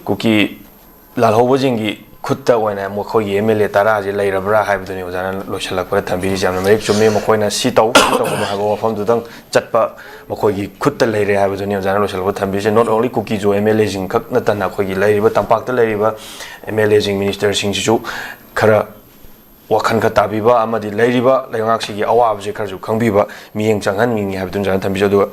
ꯀꯨꯀꯤ ꯂꯥꯜꯍꯧꯕꯁꯤꯡꯒꯤ ꯈꯨꯠꯇ ꯑꯣꯏꯅ ꯃꯈꯣꯏꯒꯤ ꯑꯦꯝ ꯑꯦꯜ ꯑꯦ ꯇꯔꯥꯁꯦ ꯂꯩꯔꯕ꯭ꯔꯥ ꯍꯥꯏꯕꯗꯨꯅꯤ ꯑꯣꯖꯥꯅ ꯂꯣꯏꯁꯤꯜꯂꯛꯄꯗ ꯊꯝꯕꯤꯔꯤꯁꯦ꯫ ꯌꯥꯝꯅ ꯃꯌꯦꯛ ꯆꯨꯝꯃꯤ꯫ ꯃꯈꯣꯏꯅ ꯁꯤ ꯇꯧ, ꯁꯤ ꯇꯧꯒꯅꯨ ꯍꯥꯏꯕ ꯋꯥꯐꯝꯗꯨꯗꯪ ꯆꯠꯄ ꯃꯈꯣꯏꯒꯤ ꯈꯨꯠꯇ ꯂꯩꯔꯦ ꯍꯥꯏꯕꯗꯨꯅꯤ ꯑꯣꯖꯥꯅ ꯂꯣꯏꯁꯤꯜꯂꯛꯄꯗ ꯊꯝꯕꯤꯔꯤꯁꯦ꯫ Not only ꯀꯨꯀꯤꯖꯨ ꯑꯦꯝ ꯑꯦꯜ ꯑꯦꯁꯤꯡ ꯈꯛ ꯅꯠꯇꯅ ꯑꯩꯈꯣꯏꯒꯤ ꯂꯩꯔꯤꯕ ꯇꯝꯄꯥꯛꯇ ꯂꯩꯔꯤꯕ ꯑꯦꯝ ꯑꯦꯜ ꯑꯦꯁꯤꯡ, ꯃꯤꯅꯤꯁꯇꯔꯁꯤꯡꯁꯤꯁꯨ ꯈꯔ ꯋꯥꯈꯜ ꯈꯔ ꯇꯥꯕꯤꯕ ꯑꯃꯗꯤ ꯂꯩꯔꯤꯕ ꯂꯩꯉꯥꯛꯁꯤꯒꯤ ꯑꯋꯥꯕꯁꯦ ꯈꯔꯁꯨ ꯈꯪꯕꯤꯕ, ꯃꯤꯠꯌꯦꯡ ꯆꯪꯍꯟꯅꯤꯡꯉꯤ ꯍꯥꯏꯕꯗꯨꯅꯤ ꯑꯣꯖꯥꯅ ꯊꯝꯕꯤꯔꯤꯁꯦ꯫ ꯑꯗꯨꯒ